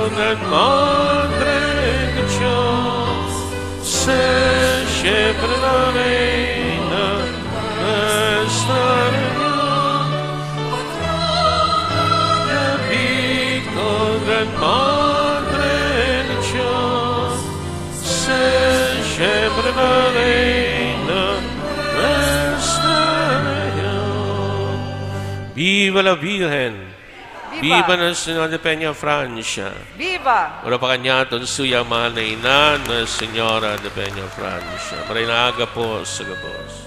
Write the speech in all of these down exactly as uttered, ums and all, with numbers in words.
Virgen Madre de Dios, se siempre la reina nuestra reina, Victoria Madre de Dios, se siempre la reina nuestra reina. Viva la Virgen! Viva! Viva Nuestra Señora de Peña Francia! Viva! Ora pa kanyaton suya mahal na ina, Nuestra Señora de Peña Francia. Maray na aga po sa gabos.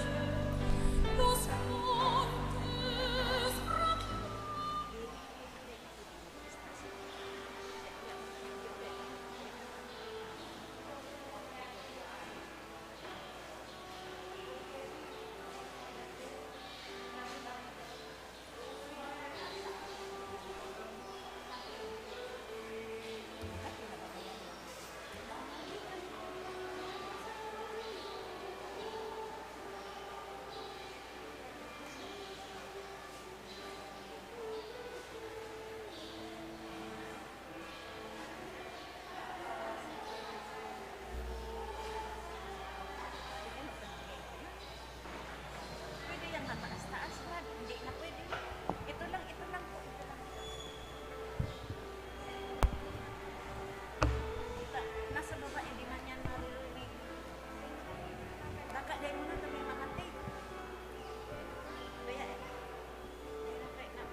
Pwede yan, mataas-taas, Brad. Hindi na pwede. Ito lang, ito lang po, ito lang. Kita, nasa baba, hindi man yan maririnig. Baka dahil mo na ito may mga tape. Kaya, eh, hirap kayo na.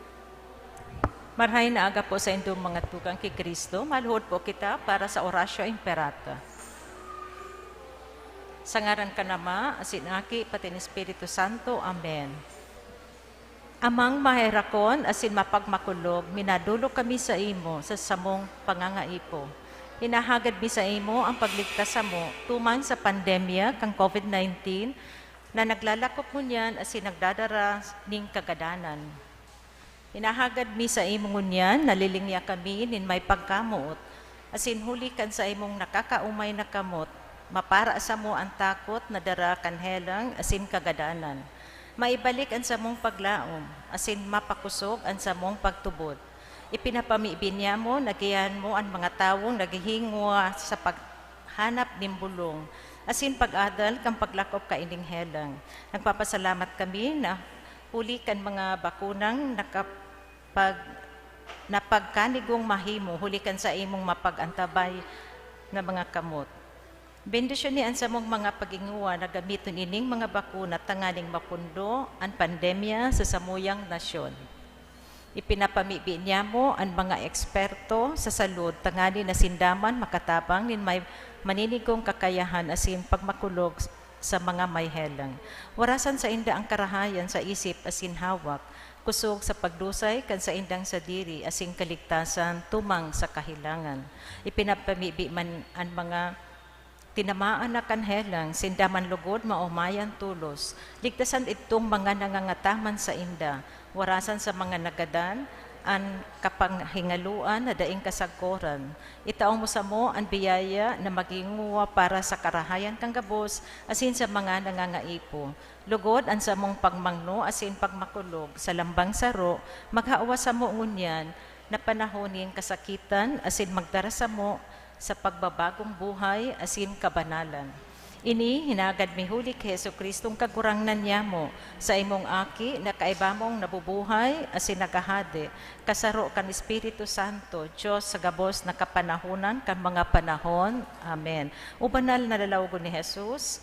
Marhay na aga po sa indong mga tugang ki Cristo. Maluhod po kita para sa Oratio Imperata. Sa ngaran kan Ama, asin Aki, pati ni Espiritu Santo. Amen. Amang maherakon asin mapagmakulog, minadolok kami saimo sa samong pangangaipo. Hinahagad mi saimo ang pagligtas samo tuman sa pandemya kan covid nineteen na naglalakop ngunyan asin nagdadara nin kagadanan. Hinahagad mi saimo ngunyan, nalilingya kami nin may pagkamoot, asin huli kan saimong nakakaomay na kamot, mapara samo an takot na dara kan helang asin kagadanan. Maibalik an samong paglaom, asin mapakosog an samong pagtubod. Ipinapamibi niamo na gihan mo an mga tawong naghihingowa sa paghanap nin bolong, asin pag-adal kan paglakop kaining helang. Nagpapasalamat kami na huli kan mga bakunang nakapag-, napagkanigong mahimo huli kan saimong mapag-antabay na mga kamot. Bendisyoni an samong mga paghingowa na gamiton ining mga bakuna tanganing mapundo an pandemya sa samuyang nasyon. Ipinapamibi niamo an mga eksperto sa salud tanganing sinda man makatabang nin may maninigong kakayahan asin pagmakulog sa mga may helang. Warasan sainda an karahayan sa isip asin hawak, kosog sa pagdusay kan saindang sadiri asin kaligtasan tumang sa kahelangan. Ipinapamibi man an mga tinamaan na kan helang, sinda man lugod maomayan tolos. Ligtasan idtong mga nangangataman sainda, warasan sa mga nagadan an kapanghingaloan na daing kasagkoran. Itao mo samo an biyaya na maghingowa para sa karahayan kan gabos asin sa mga nangangaipo. Lugod an samong pagmangno asin pagmakulog sa lambang saro, maghawa samo ngunyan na panahon nin kasakitan asin magdara samo sa pagbabagong buhay asin kabanalan. Ini hinagad mi huli ki Jesu-Cristong Kagurangnan niamo, saimong Aki na kaiba mong nabubuhay asin naghahade, kasaro kan Espiritu Santo, Dios sa gabos na kapanahonan kan mga panahon. Amen. O banal na lalawogon ni Jesus,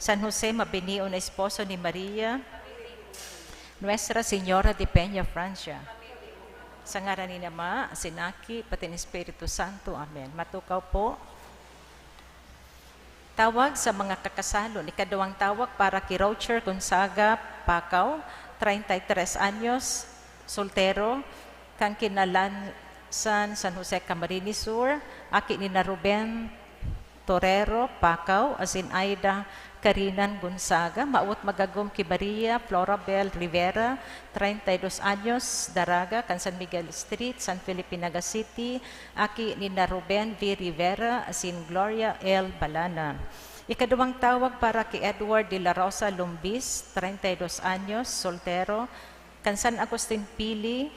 San Jose, mabinion na esposo ni Maria, Nuestra Señora de Peña Francia. Sa ngaran ni Ama, asin Aki, pati ni Espiritu Santo. Amen. Matukaw po. Tawag sa mga kakasalon. Ikaduwang tawag para ki Roger Gonzaga Pacau, treinta y tres anyos, soltero, kan Kinalansan, San Jose, Camarines Sur, aki ni na Ruben Torero Pacau, asin Aida Karinan Gonzaga, mawot magagom ki Maria Florabel Rivera, treinta y dos anyos, daraga, kan San Miguel Street, San Felipe, Naga City, aki ni na Ruben V Rivera, asin Gloria L Balana. Ikaduwang tawag para ki Edward de la Rosa Lumbis, treinta y dos anyos, soltero, kan San Agustin, Pili,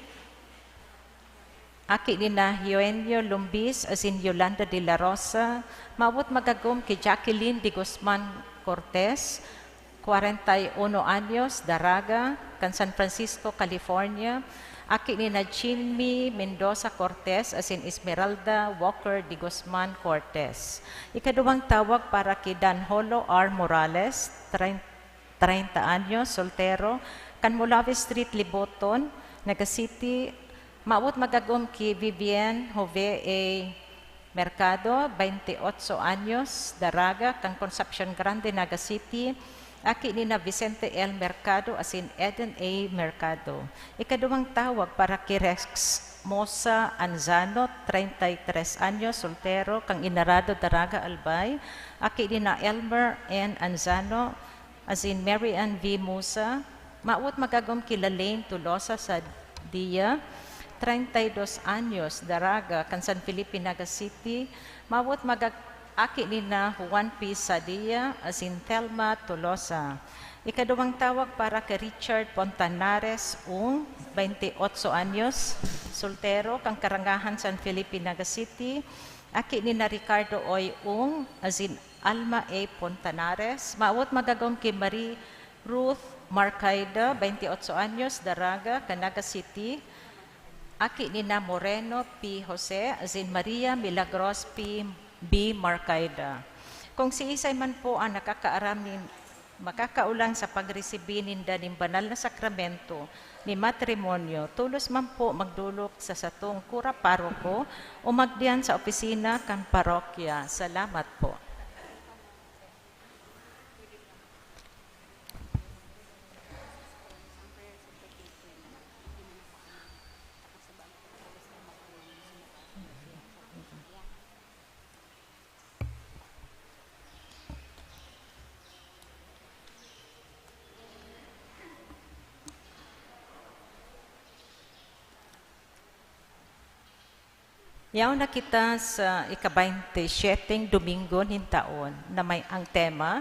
Aki ni na Eugenio Lumbis asin Yolanda de la Rosa, maabot magagom ki Jacqueline de Guzman Cortez, kwarenta y uno anyos, Daraga, kan San Francisco, California. Aki ni na Chinmi Mendoza Cortez asin Esmeralda Walker de Guzman Cortez. Ikaduwang tawag para ki Danholo R Morales, trein-, treinta anyos, soltero, kan Mulawi Street, Liboton, Naga City. Maabot magagom ki Vivienne Jove A Mercado, veinte ocho anyos, Daraga, kan Concepcion Grande, Naga City. Aki ni na Vicente L Mercado asin Eden A Mercado. Ikaduwang tawag para ki Rex Mosa Anzano, treinta y tres anyos, soltero, kan Inarado, Daraga, Albay. Aki ni na Elmer N Anzano asin Mary Ann V Musa. Maabot magagom ki Lalaine Tolosa Sadia, treinta y dos anyos, Daraga, kan San Felipe, Naga City. Maabot magag-, aki ni na Juan P Sadia asin Thelma Tolosa. Ikaduwang tawag para ki Richard Pontanares Ung, veinte ocho anyos, soltero, kan Karangahan, San Felipe, Naga City. Aki ni na Ricardo Oy Ung asin Alma A Pontanares. Maabot magagom ki Marie Ruth Marcaida, veinte ocho anyos, Daraga, kan Naga City. Aki ni na Moreno P Jose asin Maria Milagros P B Marcaida. Kung siisay man po ang nakakaaram nin makakaulang sa pagresibi ninda nin banal na sakramento nin matrimonyo, tolos man po magdolok sa satong kura paroko o magdiyan sa opisina kan parokya. Salamat po. Yaon na kita sa ika-baynte syeteng Domingo nin taon na may ang tema,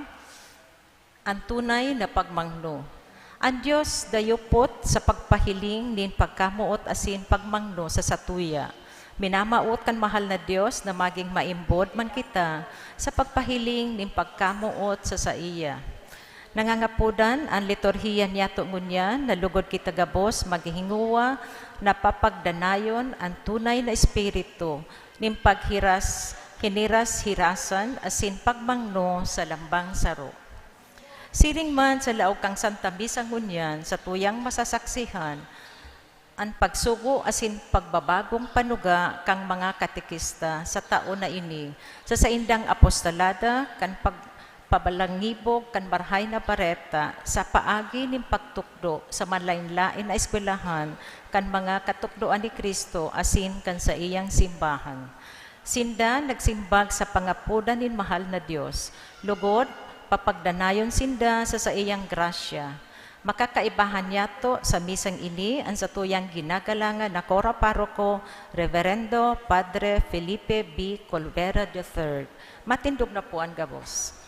An Tunay na Pagmangno. An Dios dayupot sa pagpahiling nin pagkamoot asin pagmangno sa satuya. Minamawot kan mahal na Dios na magin maimbod man kita sa pagpahiling nin pagkamoot sa saiya. Nangangapodan an liturhiya niyato ngunyan na lugod kita gabos maghingowa na papagdanayon an tunay na espiritu nin paghiras-, hiniras-hirasan asin pagmangno sa lambang saro. Siring man sa laog kan Santa Misa ngunyan, satuyang masasaksihan, an pagsugo asin pagbabagong panuga kan mga katekista sa taon na ini sa saindang apostolada kan pagpabalangibog kan Marahay na Bareta sa paagi nin pagtukdo sa malaen-laen na eskwelahan kan mga katukdoan ni Cristo asin kan saiyang simbahan. Sinda nagsimbag sa pangapodan nin mahal na Dios, lugod, papagdanayon sinda sa saiyang grasya. Makakaibahan niyato sa misang ini an satuyang ginagalangan na Kora Paroko, Reverendo Padre Felipe B Colvera the third. Matindog na po an gabos.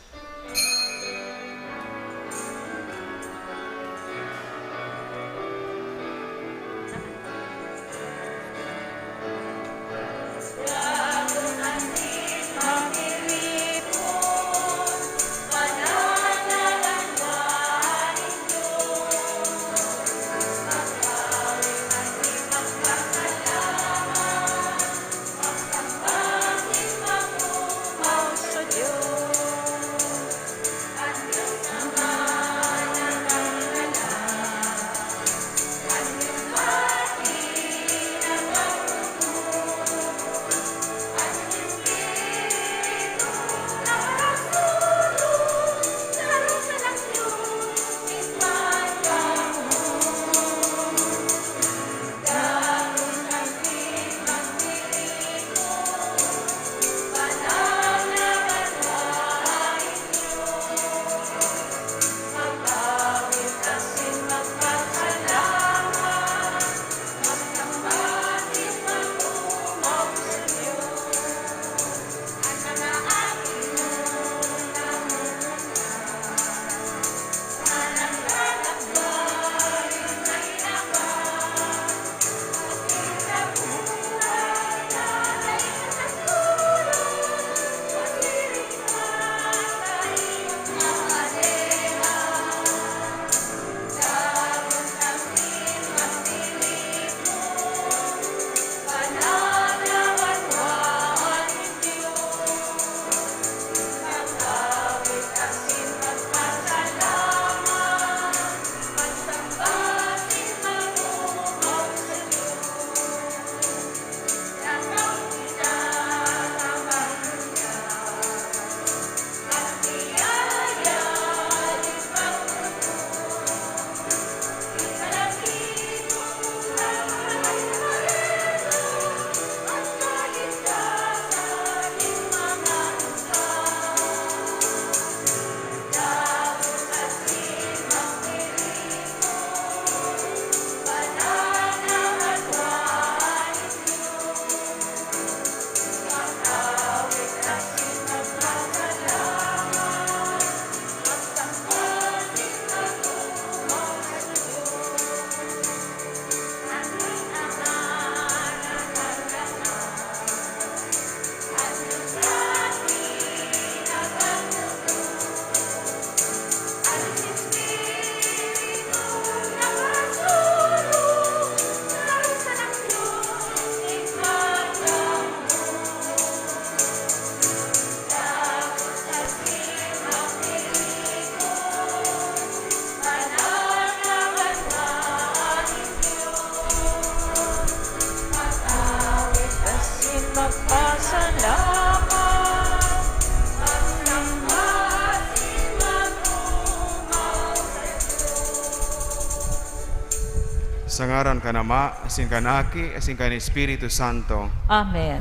Sa ngaran kan Ama, asin kan Aki, asin kan Espiritu Santo. Amen.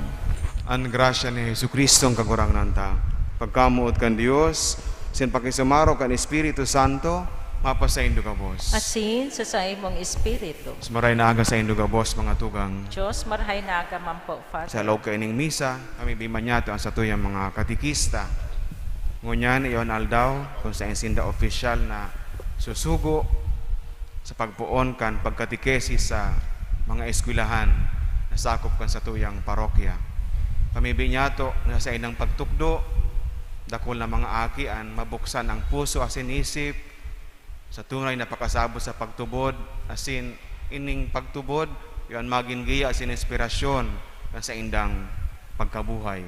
An grasya ni Jesu-Cristo an Kagurangnan ta, pagkamoot kan Dios, asin pakisumaro kan Espiritu Santo, mapasaindo gabos. Asin sa saimong espiritu. Sa maray na aga saindo gabos, mga tugang. Dios, marahay na aga man po, Father. Sa laog kaining misa, kamibi man niyato an satuyang mga katekista. Ngunyan, iyo an aldaw kun saen sinda opisyal na susugo sa pagpoon kan pagkatekesis sa mga eskwelahan na sakop kan satuyang parokya. Kamibi niyato na sa saindang pagtukdo, dakul na mga aki an mabuksan ang puso asin isip sa tunay na pakasabot sa pagtubod, asin ining pagtubod, iyo an magin giya asin inspirasyon kan saindang pagkabuhay.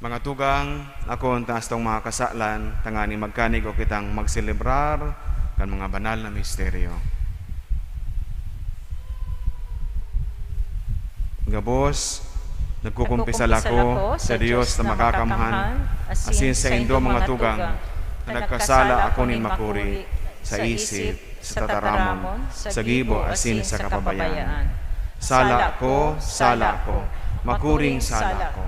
Mga tugang, ako an taas tong mga kasalan, tanganing magkanigo kitang magselebrar kan mga banal na misteryo. Gabos, nagkukumpisal ako sa Dios na makakamhan, asin saindo, mga tugang, na nagkasala ako nin makuri sa isip, sa tataramon, sa gibo, asin sa kapabayaan. Sala ko, sala ko, makuring sala ko.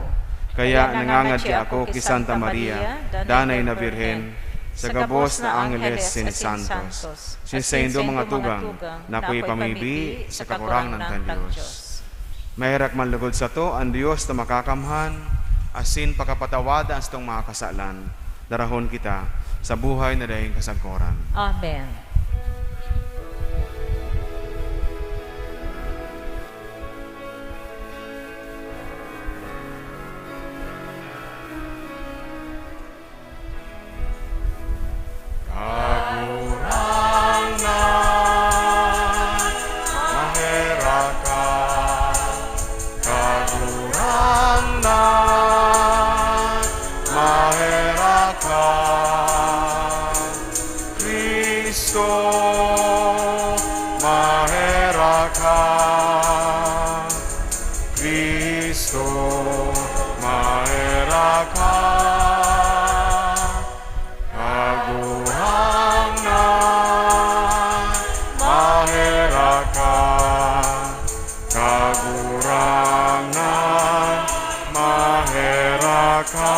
Kaya nangangadya ako ki Santa Maria, Danay na Birhen, sa gabos na angheles asin santos, asin saindo, mga tugang, na akoy ipamibi sa Kagurangnan kan Dios. Maherak man lugod sato an Dios na makakamhan, asin pakapatawadan satong mga kasalan, darahon kita sa buhay na daing kasagkoran. Amen. Kagurangnan, maherak ka. Kagurangnan, maherak ka. Cristo, maherak ka. Cristo, maherak ka. Kagurangnan, maherak ka. Kagurangnan, maherak ka.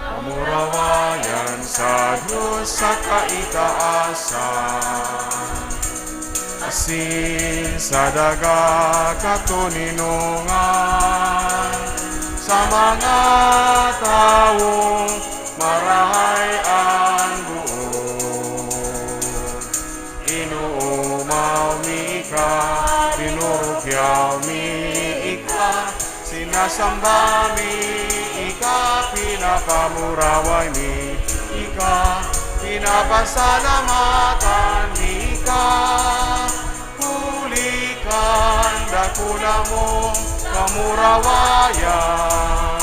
Kamurawayan sa Dios sa kaitaasan, asin sa daga katoninongan, sa mga tawong marahay an boot. Inoomaw mi ika, dinurugyaw mi ika, sinasamba mi ika, pinapamuraway mi ika, pinapasalamatan mi ika, huli kan dakula mong kamurawayan.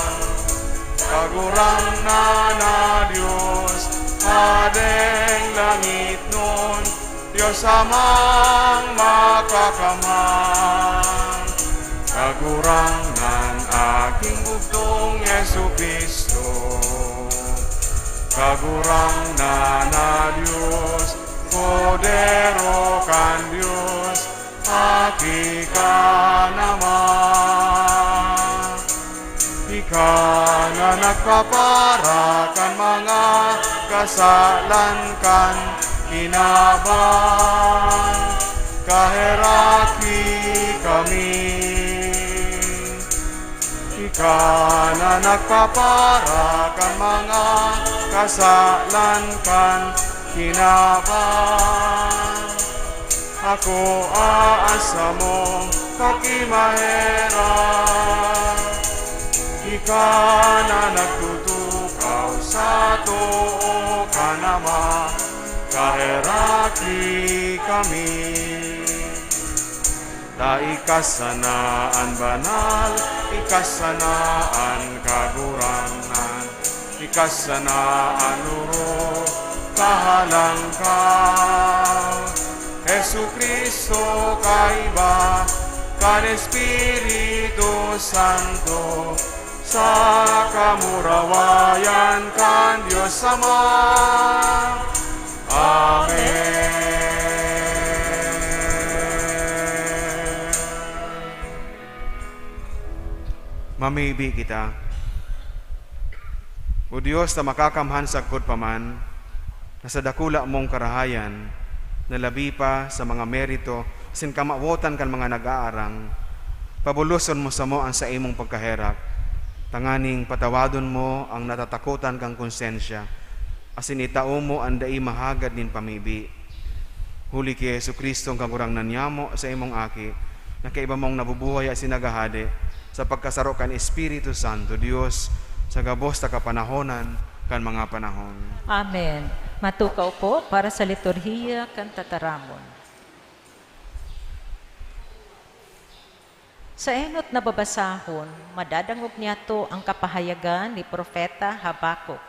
Kagurangnan na Dios, Hadeng langitnon, Dios Amang makakamhan, Kagurangnan, Aking bugtong Jesu-Cristo, Kagurangnan na Dios, Kordero kan Dios, Aki kan Ama. Ika na nagpapara kan mga kasalan kan kinaban, kaheraki kami. Ika na nagpapara kan mga kasalan kan kinaban, akoa an samong pakimaherak. Ika na nagtutukaw sa too kan Ama, kaheraki kami. Ta ika sana an banal, ika sana an kagurangnan, ika sana an orog, kahalangkaw. Jesu-Cristo, kaiba kan Espiritu Santo, Sa kamurawayan kan Dios Ama. Amen. Mamibi kita. O Dios na makakamhan sagkod pa man, na sa dakula mong karahayan, na labi pa sa mga merito asin kamawotan kan mga nag-aarang, pabuloson mo samo an saimong pagkaherak, tanganing patawadon mo an natatakotan kan konsensya, asin itao mo an dai mahagad nin pamibi. Huli ki Jesu-Cristo, an Kagurangnan nyamo, saimong Aki, na kaiba mong nabubuhay asin naghahade sa pagkasaro kan Espiritu Santo, Dios, sa gabos na kapanahonan kan mga panahon. Amen. Matukaw po para sa liturhiya kan tataramon. Sa enot na babasahon, madadangog niyato an kapahayagan ni Propeta Habacuc.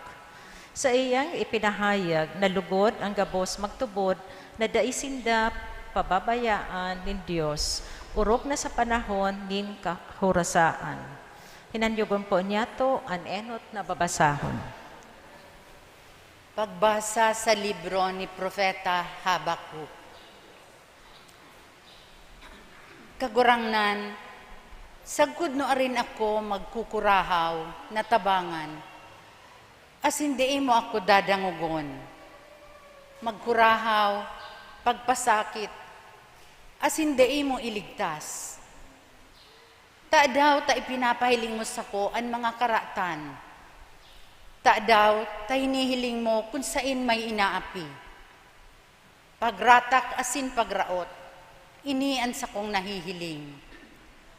Saiyang ipinahayag na lugod an gabos magtubod na dai sinda pababayaan nin Dios, orog na sa panahon nin kahorasaan. Hinanyogon po niyato an enot na babasahon. Pagbasa sa libro ni Propeta Habacuc. Kagurangnan, sagkod nuarin ako magkukurahaw na tabangan, asin dai mo ako dadangogon. Magkurahaw, pagpasakit, asin dai mo iligtas. Tadaw ta ipinapahiling mo sako an mga karatan? Tadaw ta hinihiling mo kun saen may inaapi? Pagratak asin pagraot, ini an sakong nahihiling.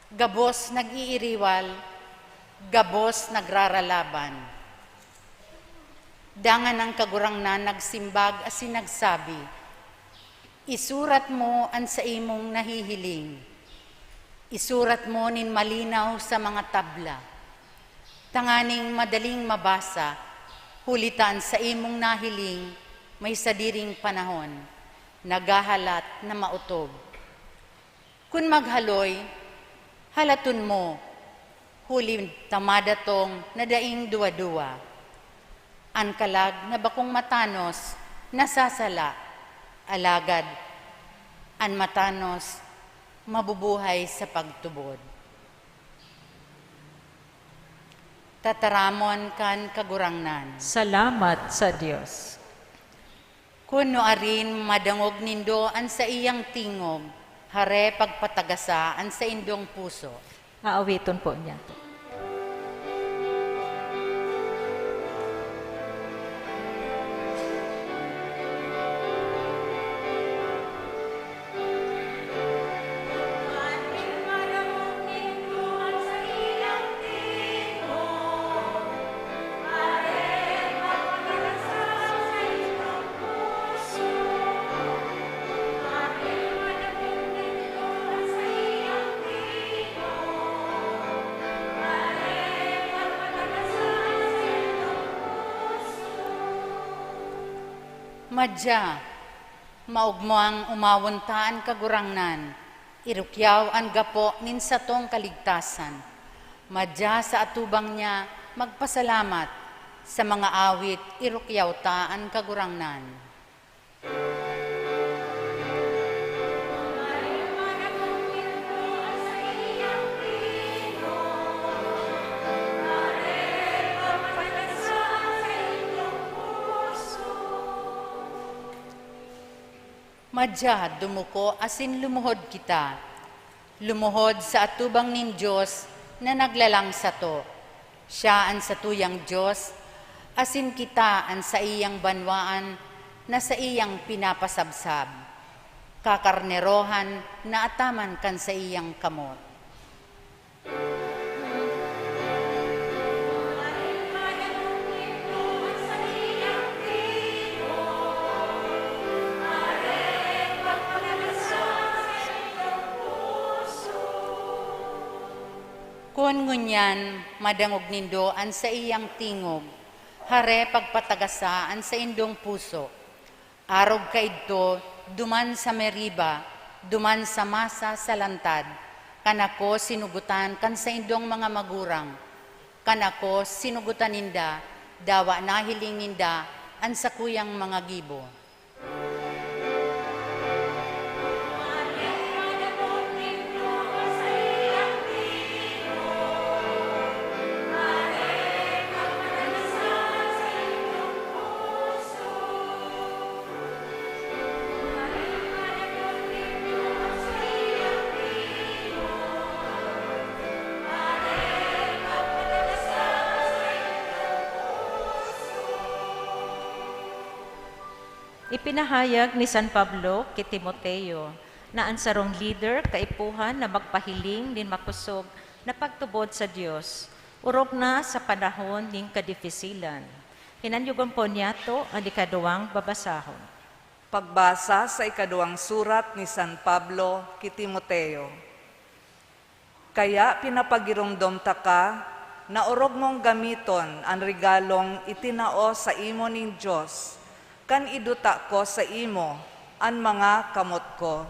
Gabos nag-iiriwal, gabos nagraralaban. Dangan an Kagurangnan nagsimbag asin nagsabi, "Isurat mo an saimong nahihiling. Isurat mo nin malinaw sa mga tabla, tanganing madaling mabasa, huli ta an saimong nahiling may sadiring panahon, naghahalat na maotob. Kun maghaloy, halaton mo, huli ta madatong na daing duwa-duwa. An kalag na bakong matanos nasasala, alagad an matanos mabubuhay sa pagtubod." Tataramon kan Kagurangnan. Salamat sa Dios. Kun nuarin madangog nindo an saiyang tingog, hare pagpatagasa an saindong puso. Aawiton po niyato. Madya, maogmang omawon ta an Kagurangnan, irukyaw an gapo nin satong kaligtasan. Madya sa atubang niya, magpasalamat. Sa mga awit, irukyaw ta an Kagurangnan. Madya, dumuko asin lumuhod kita. Lumuhod sa atubang nin Dios na naglalang sato. Siya an satuyang Dios, asin kita an saiyang banwaan na saiyang pinapasabsab. Kakarnerohan na ataman kan saiyang kamot. Kun ngunyan madangog nindo an saiyang tingog, hare pagpatagasa an saindong puso. Arog kaidto, duman sa Meriba, duman sa Masa sa lantad, kan ako sinugotan kan saindong mga magurang, Kan ako, sinugotan ninda, dawa nahiling ninda an sakuyang mga gibo. Ipinahayag ni San Pablo ki Timoteo na an sarong lider kaipuhan na magpahiling nin makosog na pagtubod sa Dios, orog na sa panahon nin kadifisilan. Hinanyugon po niyato an ikaduwang babasahon. Pagbasa sa ikaduwang surat ni San Pablo ki Timoteo. Kaya pinapagiromdom taka na orog mong gamiton an regalong itinao saimo nin Dios kan iduta ko saimo an mga kamot ko.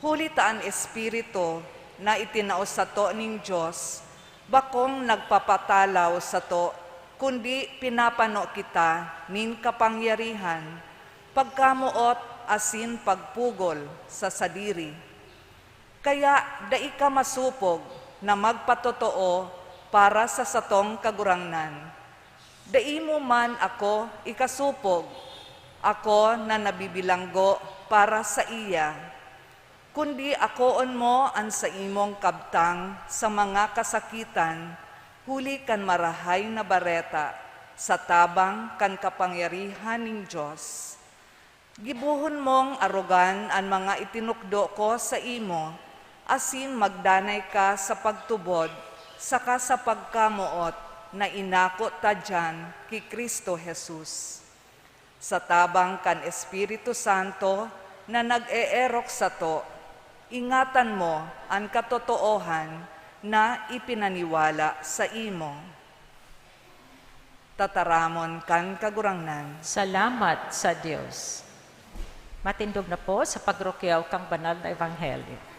Huli ta an Espiritu na itinao sato nin Dios bakong nagpapatalaw sato, kundi pinapano kita nin kapangyarihan, pagkamoot asin pagpugol sa sadiri. Kaya dai ka masopog na magpatotoo para sa satong Kagurangnan. Dai mo man ako ikasopog, ako na nabibilanggo para saiya. Kundi akoon mo an saimong kabtang sa mga kasakitan huli kan Marahay na Bareta sa tabang kan kapangyarihan nin Dios. Gibohon mong arogan an mga itinukdo ko saimo, asin magdanay ka sa pagtubod saka sa pagkamoot na inako ta diyan ki Cristo Jesus. Sa tabang kan Espiritu Santo na nag-eerok sato, ingatan mo an katotoohan na ipinaniwala saimo. Tataramon kan Kagurangnan. Salamat sa Dios. Matindog na po sa pagrukyaw kang banal na ebanghelyo.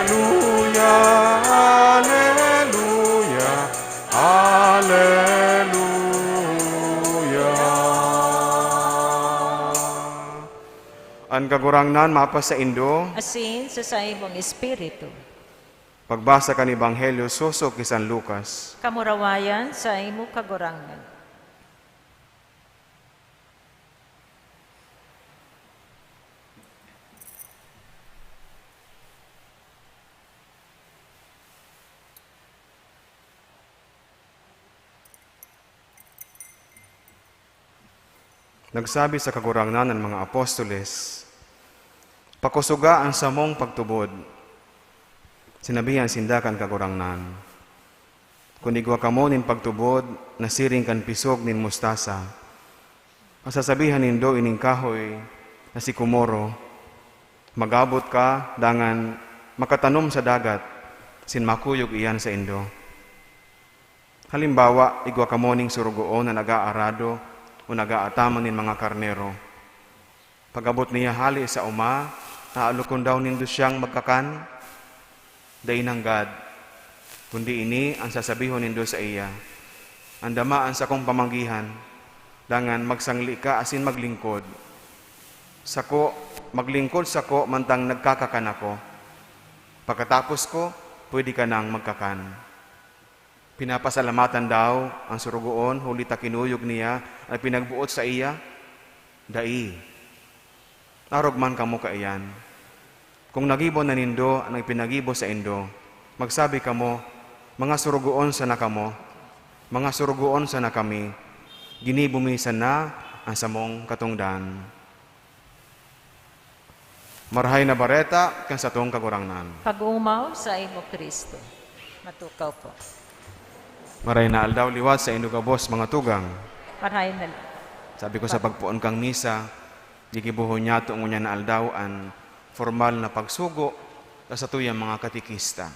Aleluya, aleluya, aleluya. An Kagurangnan mapasaindo. Asin sa saimong espiritu. Pagbasa kan Ebanghelyo sosog ki San Lucas. Kamurawayan saimo, Kagurangnan. Nagsabi sa Kagurangnan an mga apostoles, "Pakosoga an samong pagtubod." Sinabihan sinda kan Kagurangnan, "Kun igwa kamo nin pagtubod na siring kan pisog nin mustasa, masasabihan nindo ining kahoy na sikomoro, 'Mag-abot ka, dangan makatanom sa dagat,' asin makuyog iyan saindo. Halimbawa, igwa kamo nin sorogoon na nag-aarado o nag-aataman nin mga karnero. Pag-abot niya hale sa oma, aalokon daw nindo siyang magkakan? Dai nanggad, kundi ini an sasabihon nindo saiya, 'Andama an sakong pamanggihan, dangan magsangli ka asin maglingkod sako, maglingkod sako mantang nagkakakan ako. Pagkatapos ko, pwede ka nang magkakan.' Pinapasalamatan daw an Sorogoon huli ta kinuyog niya an pinagboot saiya? Dai. Arog man kamo kaiyan. Kun nagibo na nindo an ipinagibo saindo, magsabi kamo, "Mga sorogoon sana kamo, mga sorogoon sana kami, ginibo mi sana an samong katongdan." Marahay na Bareta kan satong Kagurangnan. Pag-omaw saimo, Cristo. Matukaw po. Marahay na aldaw liwat saindo gabos, mga tugang. Marahay na. Sabi ko sa pagpoon kan misa, gigibohon niyato ngunyan na aldaw an formal na pagsugo sa satuyang mga katekista.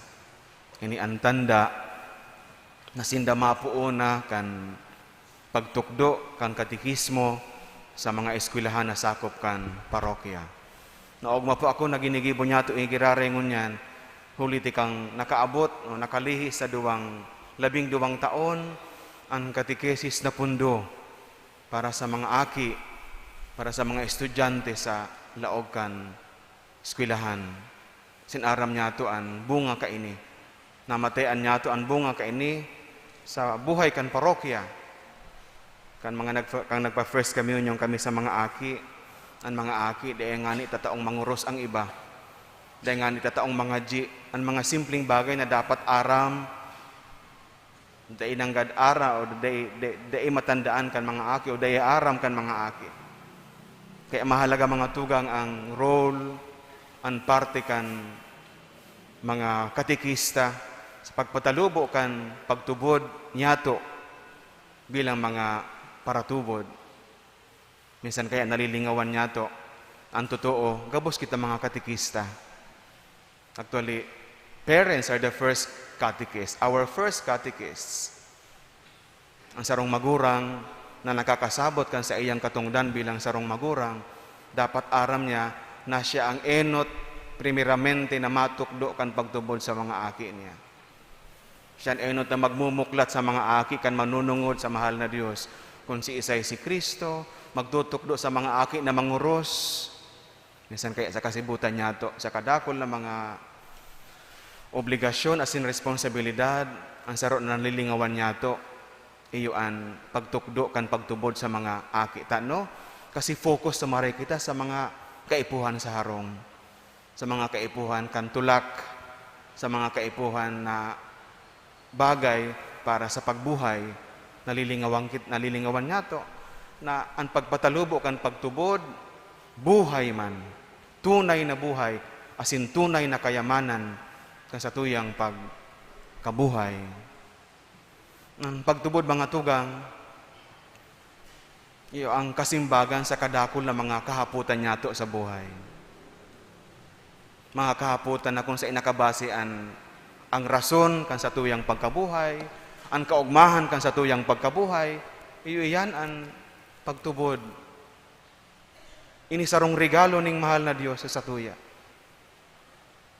Ini an tanda na sinda mapoon na kan pagtukdo kan katekismo sa mga eskwelahan na sakop kan parokya. Naogma po ako na ginigibo niyato, eh, giraray ngunyan, huli ti kan nakaabot o nakalihis sa duwang, labing duwang taon an katekesis na pundo para sa mga aki, para sa mga estudyante sa laog kan eskwelahan. Asin aram niyato an bunga kaini. Namatayan niyato an bunga kaini sa buhay kan parokya. Kan mga nagfa-, kan nagpa-first communion kami sa mga aki, an mga aki, dai ngani tataong mangoros an iba. Dai ngani tataong mangadyi. An mga simpleng bagay na dapat aram, dai nanggad aram o dai, dai, dai matandaan kan mga aki o dai aram kan mga aki. Kaya mahalaga, mga tugang, ang role, an parte kan mga katekista sa pagpatalubo kan pagtubod niyato bilang mga paratubod. Minsan kaya nalilingawan niyato an totoo, gabos kita mga katekista. Actually, parents are the first catechist, our first catechists. An sarong magurang na nakakasabot kan saiyang katongdan bilang sarong magurang, dapat aram niya na siya an enot primeramente na matukdo kan pagtubod sa mga aki niya. Siya an enot na magmumuklat sa mga aki kan manunungod sa mahal na Dios. Kun siisay si Cristo, magtutukdo sa mga aki na mangoros. Minsan kaya sa kasibutan niyato, sa kadakul na mga obligasyon asin responsibilidad, an saro na nalilingawan niyato, iyo an pagtukdo kan pagtubod sa mga aki ta, no? Kasi focus ta maray kita sa mga kaipuhan sa harong, sa mga kaipuhan kan tulak, sa mga kaipuhan na bagay para sa pagbuhay, nalilingawan kit-, nalilingawan niyato na an pagpatalubo kan pagtubod, buhay man, tunay na buhay, asin tunay na kayamanan kan satuyang pagkabuhay. An pagtubod, mga tugang, iyo an kasimbagan sa kadakul na mga kahapotan niyato sa buhay. Mga kahapotan na kun saen nakabase an, ang rason kan satuyang pagkabuhay, an kaogmahan kan satuyang pagkabuhay, iyo iyan an pagtubod. Ini sarong regalo ning mahal na Dios sa satuya.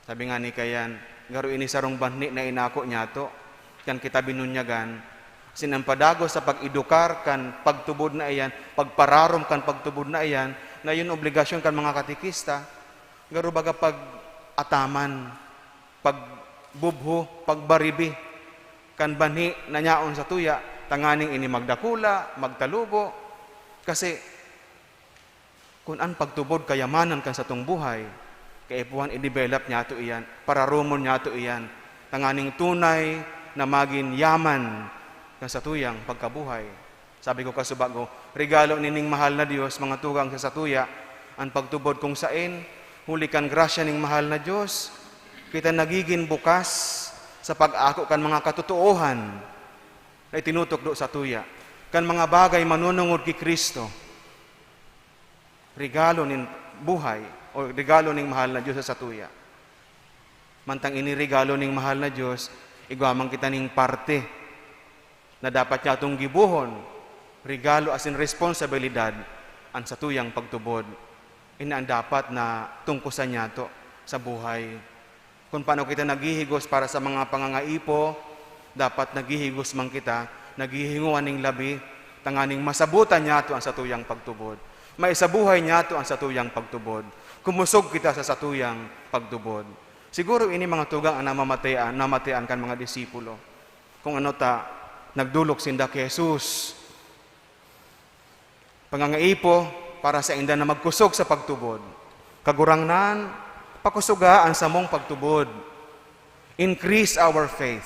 Sabi ngani kaiyan, garo ini sarong banhi na inako niyato, kan kita binunyagan, asin an padagos sa pag-edukar kan pagtubod na iyan, pagpararom kan pagtubod na iyan, na iyo an obligasyon kan mga katekista, garo baga pag-ataman, pagbubho, pagbaribi kan banhi na yaon satuya, tanganing ini magdakula, magtalubo. Kasi kun an pagtubod kayamanan kan satong buhay, kaipuhan i-develop niyato iyan, pararomon niyato iyan, tanganing tunay na magin yaman kan satuyang pagkabuhay. Sabi ko kasubago, regalo nining mahal na Dios, mga tugang, sa satuya, an pagtubod kung saen, huli kan grasya ning mahal na Dios, kita nagigin bukas sa pag-ako kan mga katotoohan na itinutukdo satuya, kan mga bagay manunungod ki Cristo. Regalo nin buhay o regalo ning mahal na Dios sa satuya. Mantang ini regalo ning mahal na Dios, igwa man kita ning parte na dapat niyatong gibohon, regalo asin responsibilidad, an satuyang pagtubod. Ini an dapat na tungkosan niyato sa buhay. Kun paano kita naghihigos para sa mga pangangaipo, dapat naghihigos man kita, naghihingowa ning labi, tanganing masabotan niyato an satuyang pagtubod. Maisabuhay niyato an satuyang pagtubod. Kumusog kita sa satuyang pagtubod. Siguro ini, mga tugang, an namamatean, namatian kan mga disipulo. Kung ano ta, nagdolok sinda ki Jesus. Pangangaipo para sainda na magkusog sa pagtubod. Kagurangnan, pakusoga an samong pagtubod. Increase our faith.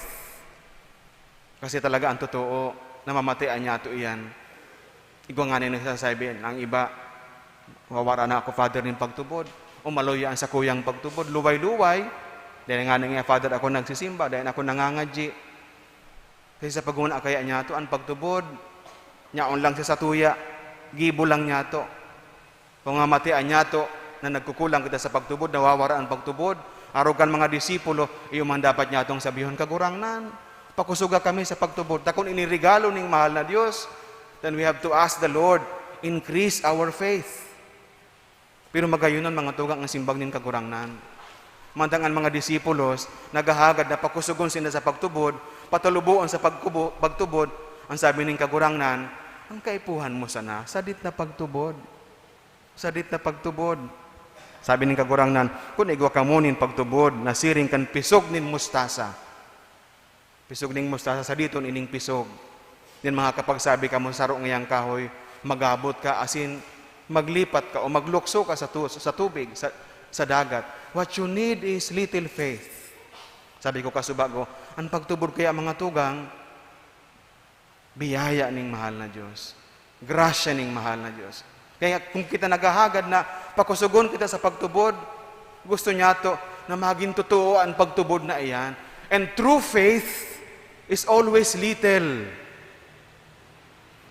Kasi talaga an totoo, namamatean niyato iyan. Igwa ngani nagsasabi, ang iba, "Wawara na ako, Father, nin pagtubod." O maluya an sakuyang pagtubod, luway-luway. Dai ngani nga, Father, ako nagsisimba, dai na ako nangangadyi. Kasi sa paghona kaya niyato, an pagtubod, nyaon lang sa satuya, gibo lang niyato. Kung mamatean niyato na nagkukulang kita sa pagtubod, nawawara an pagtubod, arog kan mga disipulo, iyo man dapat niyatong sabihon, "Kagurangnan, pakusoga kami sa pagtubod." Ta kun ini regalo ning mahal na Dios, then we have to ask the Lord, "Increase our faith." Pero magayonon, mga tugang, ang simbag nin Kagurangnan. Mantang an mga disipulos naghahagad na pakusogon sinda sa pagtubod, pataluboon sa pagkubo-, pagtubod, ang sabi nin Kagurangnan, "Ang kaipuhan mo sana, sadit na pagtubod. Sadit na pagtubod." Sabi nin Kagurangnan, "Kun igwa kamo nin pagtubod na siring kan pisog nin mustasa, pisog nin mustasa, saditon ining pisog, nin makakapagsabi kamo sa saro ngayang kahoy, 'Magabot ka,' asin maglipat ka o maglukso ka sa tu-, sa tubig, sa, sa dagat. What you need is little faith." Sabi ko kasubago, an pagtubod kaya, mga tugang, biyaya ning mahal na Dios. Grasya ning mahal na Dios. Kaya kung kita naghahagad na pakusogon kita sa pagtubod, gusto niyato na magin totoo an pagtubod na iyan. And true faith is always little.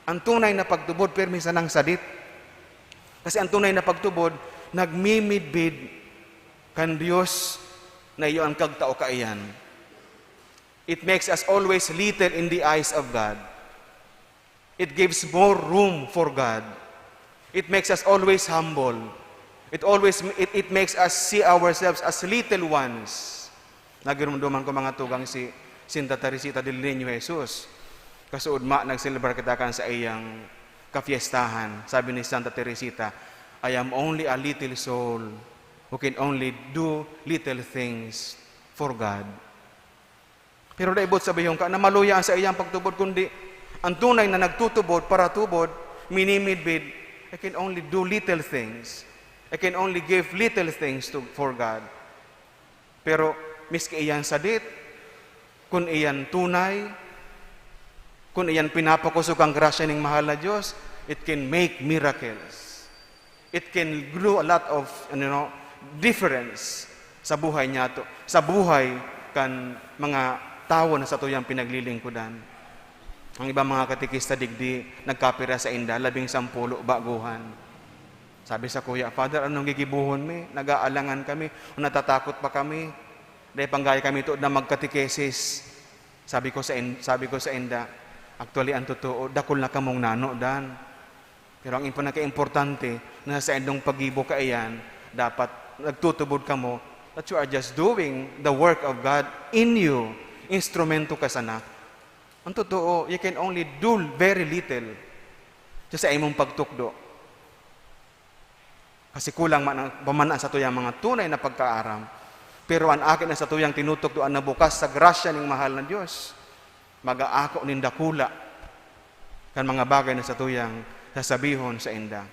An tunay na pagtubod, pirmi sanang sadit. Kasi an tunay na pagtubod, nagmimidbid kan Dios na iyo an kagtao kaiyan. It makes us always little in the eyes of God. It gives more room for God. It makes us always humble. It always, it, it makes us see ourselves as little ones. Nagirumduman ko, mga tugang, si Santa Teresita del Niño Jesus. Kasuodma, nagselebrar kita kan saiyang kafiestahan. Sabi ni Santa Teresita, "I am only a little soul who can only do little things for God." Pero dai boot sabihon ka na maluya an saiyang pagtubod, kundi an tunay na nagtutubod, paratubod, minimidbid, "I can only do little things. I can only give little things to, for God." Pero miski iyan sadit, kun iyan tunay, kun iyan pinapakosog kan grasya ning mahal na Dios, it can make miracles. It can do a lot of, you know, difference sa buhay niyato, sa buhay kan mga tawo na satuyang pinaglilingkodan. Ang ibang mga katekista digdi, nagkapira sainda, labing sampulo baguhan. Sabi sakuya, "Father, anong gigibohon mi? Nag-aalangan kami o natatakot pa kami. Dai pa gaya kami tuod na magkatekesis." Sabi ko sa in-, sabi ko sainda, "Actually, an totoo, dakul na kamong nanodan. Pero ang pinakaimportante na sa saindong paggibo kaiyan, dapat nagtutubod kamo that you are just doing the work of God in you." Instrumento ka sana. Ang totoo, you can only do very little sa saimong pagtukdo. Kasi kulang man ang, pa man ang satuyang mga tunay na pagkaaram. Pero an aki na satuyang tinutukdo an nabukas sa grasya ning mahal na Dios, mag-aako nin dakula kan mga bagay na satuyang sasabihon sainda.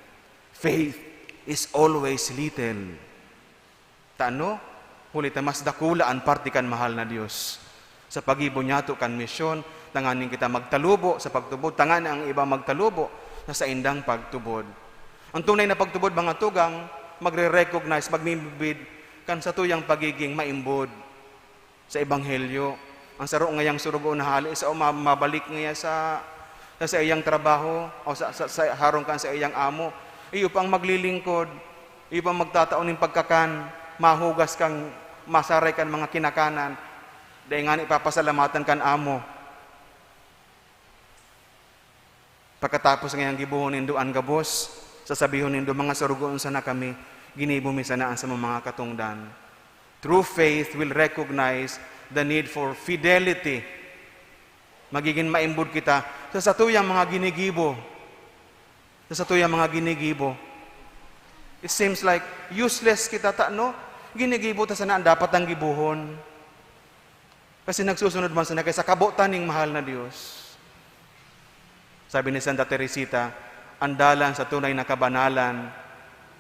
Faith is always little. Ta ano? Huli ta mas dakula an parte kan mahal na Dios. Sa paggibo niyato kan misyon, tanganing kita magtalubo sa pagtubod, tanganing ang iba magtalubo sa saindang pagtubod. Ang tunay na pagtubod, mga tugang, magre-recognize, magmimidbid kan satuyang pagiging maimbod sa ebanghelyo. Ang saro ngayang surugo na hali, sa uma-, mabalik ngaya sa, sa saiyang trabaho o sa, sa, sa harong kan saiyang amo. Iyo pang maglilingkod, iyo pang magtatao nin pagkakan, mahugas kan masaray kan mga kinakanan. Dai ngani papasalamatan kan amo. Pagkatapos ngayang gibohon nindo an gabos, sasabihon nindo, "Mga sorogoon sana kami, ginibo mi sana an samong mga katongdan." True faith will recognize the need for fidelity. Magigin maimbod kita sa satuyang mga ginigibo. Sa satuyang mga ginigibo. It seems like useless kita ta, no? Ginigibo ta sana an dapat ang gibohon. Kasi nagsusunod man sana kay sa kabotan ning mahal na Dios. Sabi ni Santa Teresita, "Ang dalan sa tunay na kabanalan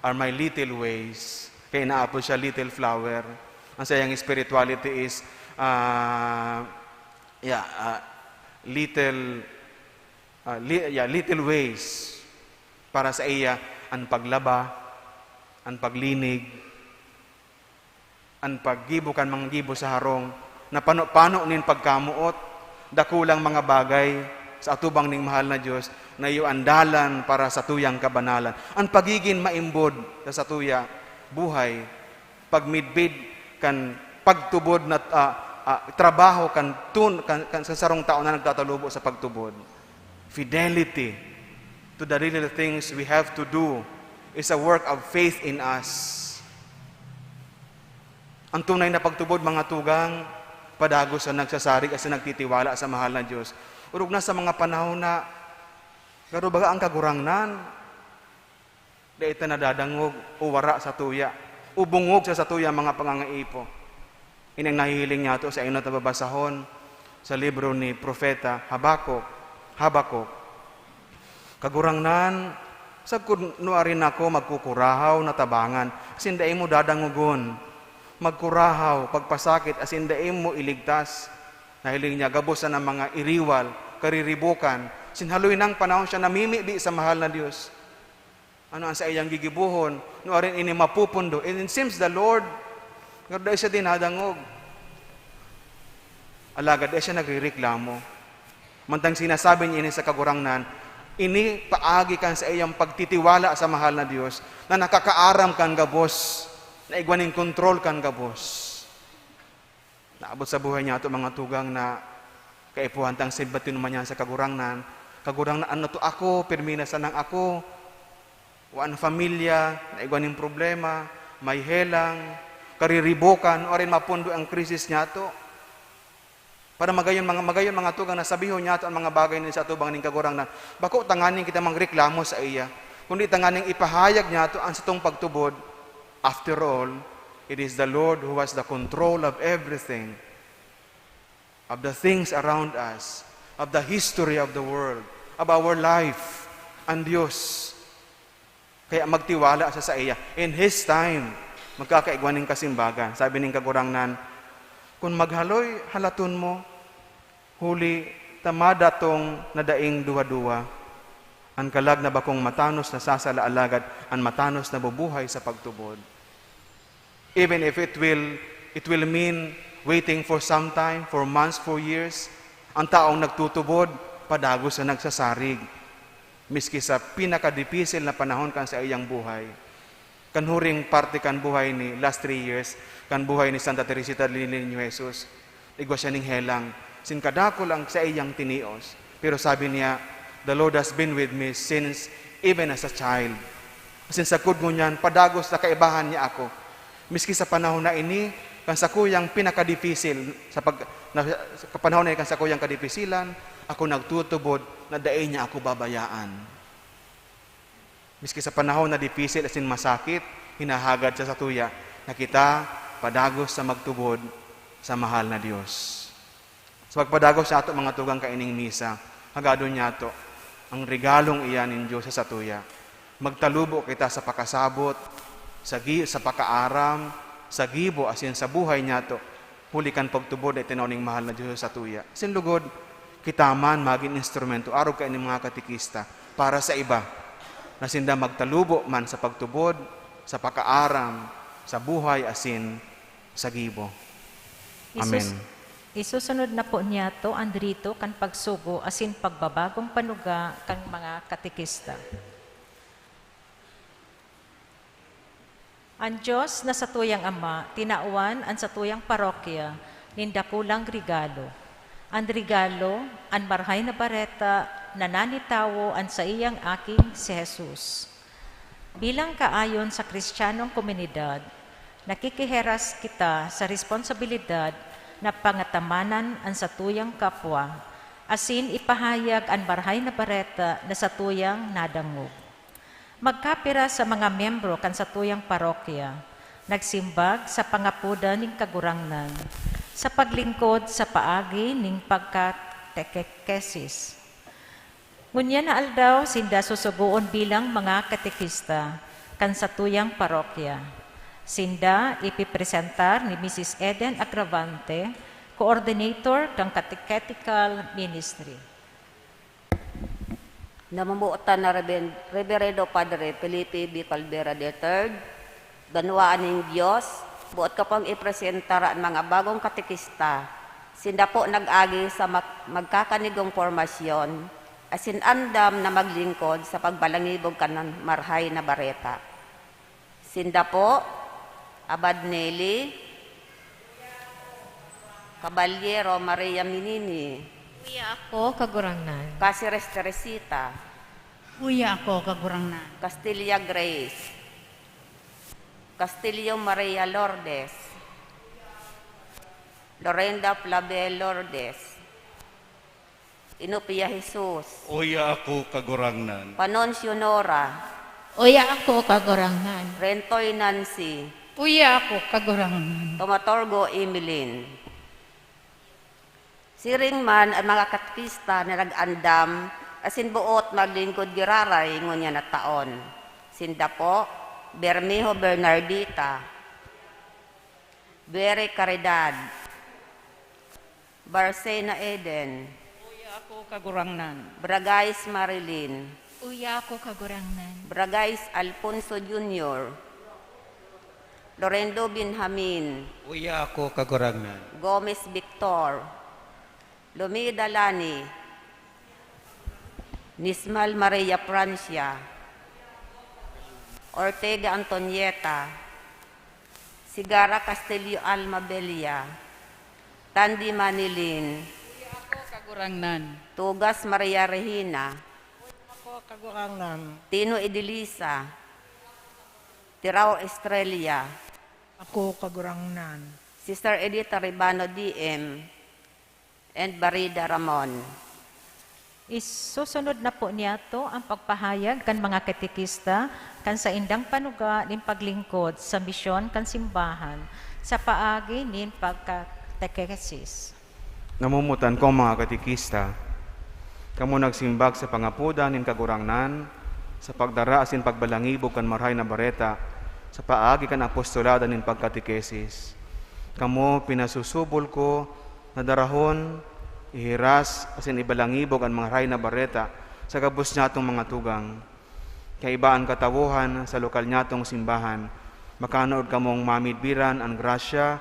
are my little ways." Kaya inaapod siya little flower. Ang sayang spirituality is, ah, yeah, ah, little, ah, li-, yeah, little ways. Para sa iya, ang paglaba, ang paglinig, an paggibo kan mga gibo sa harong, na pano-pano nin pagkamoot, dakulang mga bagay sa atubang ning mahal na Dios, na iyo an dalan para sa tuyang kabanalan. An pagigin maimbod sa satuya buhay, pagmidbid kan pagtubod na, ah, ah, trabaho kan tun-, kan, kan sa sarong tao na nagtatalubo sa pagtubod. Fidelity to the little things we have to do is a work of faith in us. Ang tunay na pagtubod, mga tugang, padagos sa nagsasarig asin nagtitiwala sa mahal na Dios. Orog na sa mga panahon na garo baga ang Kagurangnan, dai ta nadadangog o wara sa tuya, o bungog sa satuya mga pangangaipo. Ini ang nahihiling niyato sa inot na babasahon sa libro ni Propeta Habacuc. Habacuc, Kagurangnan, sagkod nuarin ako magkukurahaw na tabangan, asin dai mo dadangogon. Magkurahaw, pagpasakit, asin dai mo iligtas. Nahiling niya, gabos na ng mga iriwal, kariribokan. Sinhaloy nang panahon siya namimibi sa mahal na Dios. Ano ang saiyang gigibohon? Nuarin ini mapupundo? And it seems the Lord, pero dai siya dinadangog. Alagad dai siya nagrereklamo. Mantang sinasabi niya ini sa Kagurangnan, ini paagi kan saiyang pagtitiwala sa mahal na Dios na nakakaaram kan gabos, na igwa nin kontrol kan gabos. Naabot sa buhay niyato, mga tugang, na kaipuhan tang simbaton man yan sa Kagurangnan, "Kagurangnan, ano to ako? Pirmi na sanang ako. Wa an familya, naigwa nin problema, may helang, kariribokan, o arin mapundo ang krisis niyato." Para magayon, mga, magayon, mga tugang, na sabihon niyato ang mga bagay na sa atubang ning Kagurangnan. Bako tanganing kita mangreklamo sa iya, kundi tanganing ipahayag niyato ang satong pagtubod. After all, it is the Lord who has the control of everything, of the things around us, of the history of the world, of our life, ang Diyos. Kaya magtiwala sa saiya. In His time, magkakaigwa nin kasimbagan. Sabi ning Kagurangnan, "Kun maghaloy, halaton mo, huli ta madatong na daing duwa-duwa. An kalag na bakong matanos nasasala, alagad an matanos nabubuhay sa pagtubod." Even if it will, it will mean waiting for some time, for months, for years, ang taong nagtutubod, padagos na nagsasarig, miski sa pinakadipisil na panahon kan saiyang buhay. Kan huring parte kan buhay ni, last three years, kan buhay ni Santa Teresita del Niño Jesus, igwa siya ning helang, asin kadakul ang saiyang tinios. Pero sabi niya, "The Lord has been with me since even as a child." Asin sagkod ngunyan, padagos na kaibahan niya ako. Miski sa panahon na ini, kan sakuyang pinakadipisil sa pag-, na, sa panahon na ini, kan sakuyang kadipisilan, ako nagtutubod na dai niya ako babayaan. Miski sa panahon na dipisil asin masakit, hinahagad siya satuya na kita padagos sa magtubod sa mahal na Dios. Sa pagpadagos niyato, mga tugang, kaining misa, hagadon niyato ang regalong iyan nin Dios sa satuya. Magtalubo kita sa pakasabot, sa gi-, sa pakaaram, sa gibo, asin sa buhay niyato, huli kan pagtubod na itinao ning mahal na Dios sa satuya. Asin lugod, kita man magin instrumento, arog kaining mga katekista, para sa iba, na sinda magtalubo man sa pagtubod, sa pakaaram, sa buhay, asin sa gibo. Isus-, Amen. Isusunod na po niyato an rito kan pagsugo asin pagbabagong panuga kan mga katekista. An Dios na satuyang Ama, tinawan an satuyang parokya nin dakulang regalo. An regalo, an Marahay na Bareta na nanitawo an saiyang Aki, si Jesus. Bilang kaayon sa Kristiyanong komunidad, nakikiheras kita sa responsibilidad na pangatamanan an satuyang kapwa, asin ipahayag an Marahay na Bareta na satuyang nadangog. Magkapira sa mga miyembro kan satuyang parokya nagsimbag sa pangapodan nin Kagurangnan, sa paglingkod sa paagi nin pagkatekekesis. Ngunyan na aldaw, sinda susugoon bilang mga katekista kan satuyang parokya. Sinda ipipresentar ni Misis Eden Agravante, Coordinator kan Catechetical Ministry. Namomotan na Reben-, Reverendo Padre Felipe B. Calvera the third, banwaan nin Dios, boot ko pong ipresentar an mga bagong katekista. Sinda po nag-agi sa mak-, magkakanigong pormasyon, asin andam na maglingkod sa pagbalangibog kan Marahay na Bareta. Sinda po, Abad Nelly, Caballero Maria Minini, Uya ako, Kagurangnan. Caceres Teresita, Uya ako, Kagurangnan. Castilla Grace, Castillo Maria Lourdes, Lorenda Flavie Lourdes, Inopia Jesus, Uya ako, Kagurangnan. Panoncio Nora, Uya ako, Kagurangnan. Rentoy Nancy, Uya ako, Kagurangnan. Tomatorgo Emeline. Siring man an mga katekista na nag-andam asin boot maglingkod giraray ngunyan na taon. Sinda po, Bermejo Bernardita, Bere Caridad, Barcena Eden, Uya ako, Kagurangnan. Bragais Marilyn, Uya ako, Kagurangnan. Bragais Alfonso Junior, Lorendo Benjamin, Uya ako, Kagurangnan. Gomez Victor, Lumida Lani, Nismal Maria Francia, Ortega Antonieta, Sigara Castillo Alma Bella, Tandy Manilin, Uya ako, Kagurangnan. Tugas Maria Regina, Uya ako, Kagurangnan. Tino Edilisa, Tirao Estrella, Ako, Kagurangnan. Sister Edita Ribano D M, and Barida Ramon. Isusunod na po niyato ang pagpahayag kan mga katekista kan saindang panuga nin paglingkod sa misyon kan simbahan sa paagi nin pagkatekesis. Namomotan ko, mga katekista, kamo nagsimbag sa pangapodan nin Kagurangnan sa pagdara asin pagbalangibog kan Marahay na Bareta sa paagi kan apostolado nin pagkatekesis. Kamo, pinasusubol ko na darahon, ihiras, asin ibalangibog an Marahay na Bareta sa gabos nyatong mga tugang. Kaiba an katawohan sa lokal nyatong simbahan, makanood kamong mamidbiran an grasya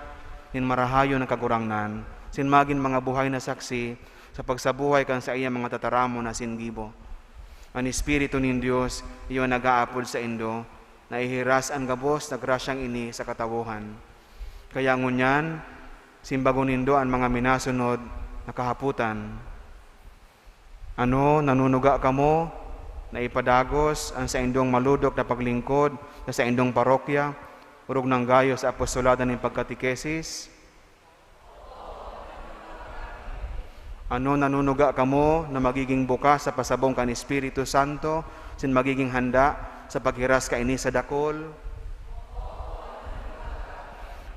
nin marahayon na Kagurangnan, asin magin mga buhay na saksi sa pagsabuhay kan saiyang mga tataramon asin gibo. An Espiritu nin Dios iyo an nag-aapod saindo na ihiras an gabos na grasyang ini sa katawohan. Kaya ngunyan, simbagon nindo an mga minasunod na kahapotan. Ano, nanunuga kamo na ipadagos an saindong malodok na paglingkod sa saindong parokya, orog nang gayo sa apostolado nin pagkatekesis? Ano, nanunuga kamo na magiging bukas sa pasabong kan Espiritu Santo asin magiging handa sa paghiras kaini sa dakul?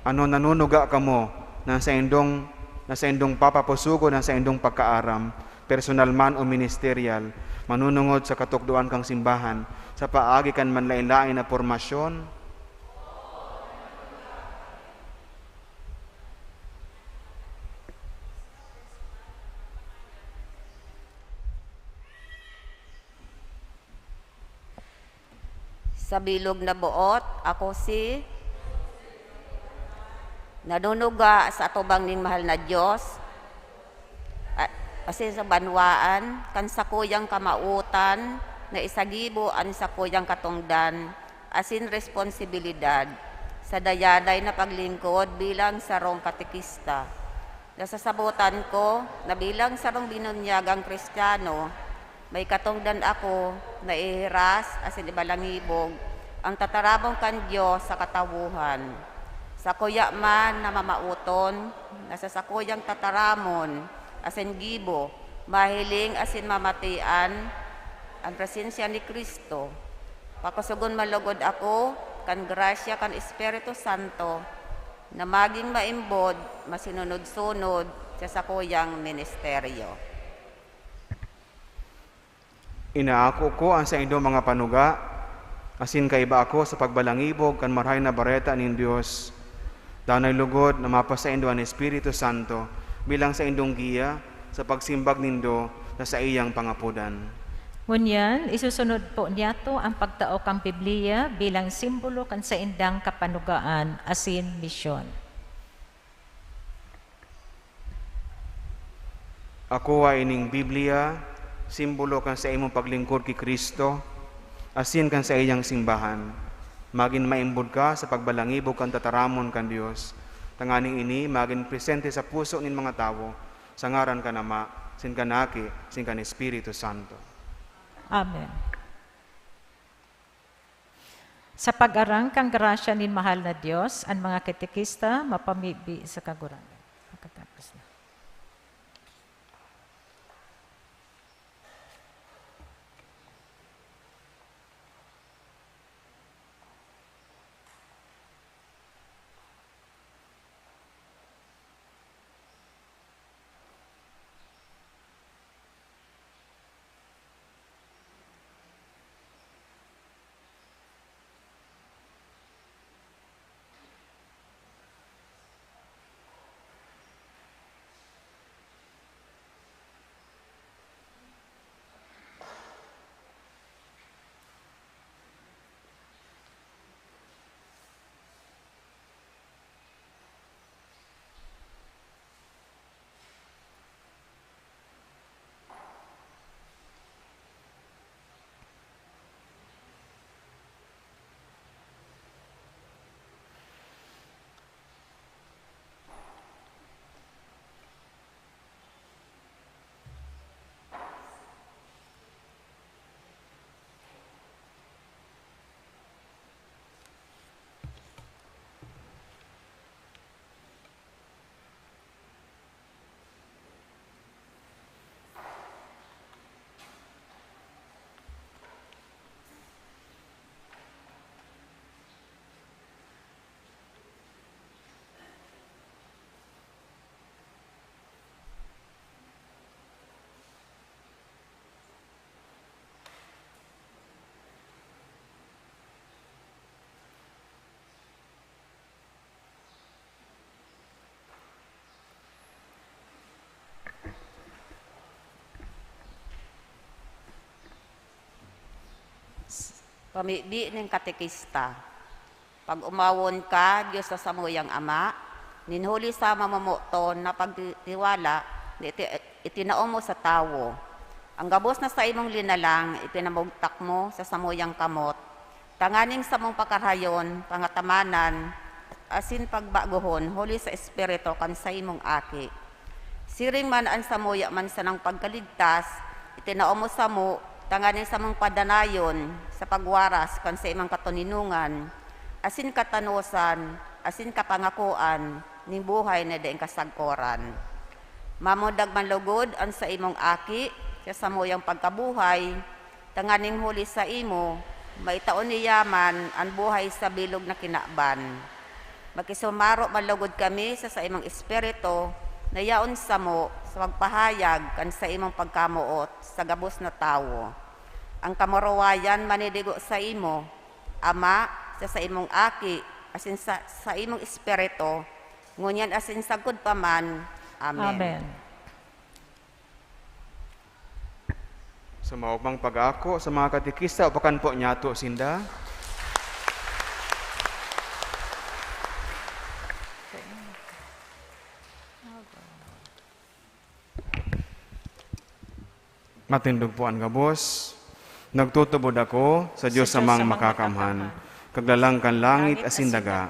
Ano, nanunuga kamo na saindong, na saindong papapusogon an saindong pagkaaram, personal man o ministeryal, manunungod sa katukdoan kan simbahan sa paagi kan manlaen-laen na pormasyon? Sa bilog na boot, ako si nanunuga sa atubang nin mahal na Dios, a-, asin sa banwaan, kan sakuyang kamawotan na isagibo an sakuyang katongdan asin responsibilidad sa dayaday na paglingkod bilang sarong katekista. Nasasabotan ko na bilang sarong binunyagang Kristiyano, may katongdan ako na ihiras asin ibalangibog an tataramon kan Dios sa katawohan. Sakuya man na mamaoton na sa sakuyang tataramon asin gibo, mahiling asin mamatian an presensya ni Cristo, pakosogon man logod ako kan grasya kan Espiritu Santo, na magin maimbod, masunod-sunod sa sakuyang ministeryo. Inaako ko an saindong mga panuga, asin kaiba ako sa pagbalangibog kan Marahay na Bareta nin Dios. Danay lugod na mapasaindo an Espiritu Santo bilang saindong giya sa pagsimbag nindo na saiyang pangapodan. Ngunyan, isusunod po niyato ang pagtao kan Biblia bilang simbolo kan saindang kapanugaan asin misyon. Akoa ining Biblia, simbolo kan saimong paglingkod ki Cristo, asin kan saiyang simbahan. Magin maimbod ka sa pagbalangibog kan tataramon kan Dios, tanganing ini magin presente sa puso nin mga tawo, sa ngaran kan Ama, sin kan Aki, sin kan Espiritu Santo. Amen. Sa pag-arang kan grasya nin mahal na Dios, an mga katekista mapamibi sa Kagurangnan. Makatapos na. Pamibi nin katekista. Pag-omawon ka, Dios na samuyang Ama, nin huli sa mamomoton na pagtitiwala na iti-, itinao mo sa tawo. An gabos na saimong linalang, ipinamugtak mo sa samuyang kamot, tanganing samong pakarayon, pangatamanan, asin pagbagohon huli sa Espiritu kan saimong Aki. Siring man an samuya man sanang pagkaligtas, itinao mo samo tanganing samong padanayon sa pagwaras kan saimong katoninongan, asin katanosan, asin kapangakoan nin buhay na daing kasagkoran. Mamundag man logod an saimong Aki sa samuyang pagkabuhay, tanganing huli saimo, maitao niya man an buhay sa bilog na kinaban. Makisumaro man logod kami sa saimong Espiritu na yaon samo sa pagpahayag kan saimong pagkamoot sa gabos na tawo. An kamurawayan manidigo saimo, Ama, sa saimong Aki, asin sa saimong Espiritu, ngunyan asin sagkod pa man. Amen. Amen. Sa maogmang pag-ako sa mga katekista, upakan po niyato sinda. Matindog po an gabos. Nagtutubod ako sa Dios Amang Makakamhan, Kaglalang kan langit asin daga,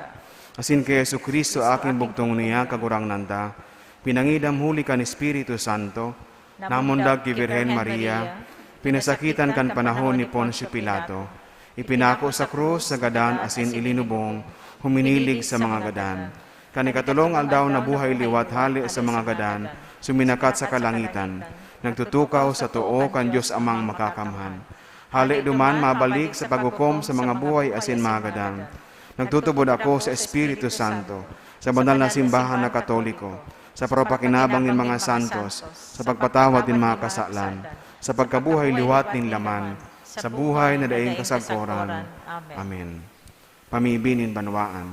asin ki Jesu-Cristo, aking bugtong niya, Kagurangnan ta, pinangidam huli kan Espiritu Santo, namundag ki Birhen Maria, pinasakitan kan panahon ni Poncio Pilato, ipinako sa krus sa gadan asin ilinubong, huminilig sa mga gadan. Kan ikatolong aldaw nabuhay liwat hale sa mga gadan, suminakat sa kalangitan, nagtutukaw sa too kan Dios Amang Makakamhan. Hale duman mabalik sa paghukom sa mga buhay asin mga gadan. Nagtutubod ako sa Espiritu Santo, sa banal na simbahan na Katoliko, sa pagpakinabang nin mga santos, sa pagpatawad nin mga kasalan, sa pagkabuhay liwat nin laman, sa buhay na daing kasagkoran. Amen. Pamibi nin banwaan.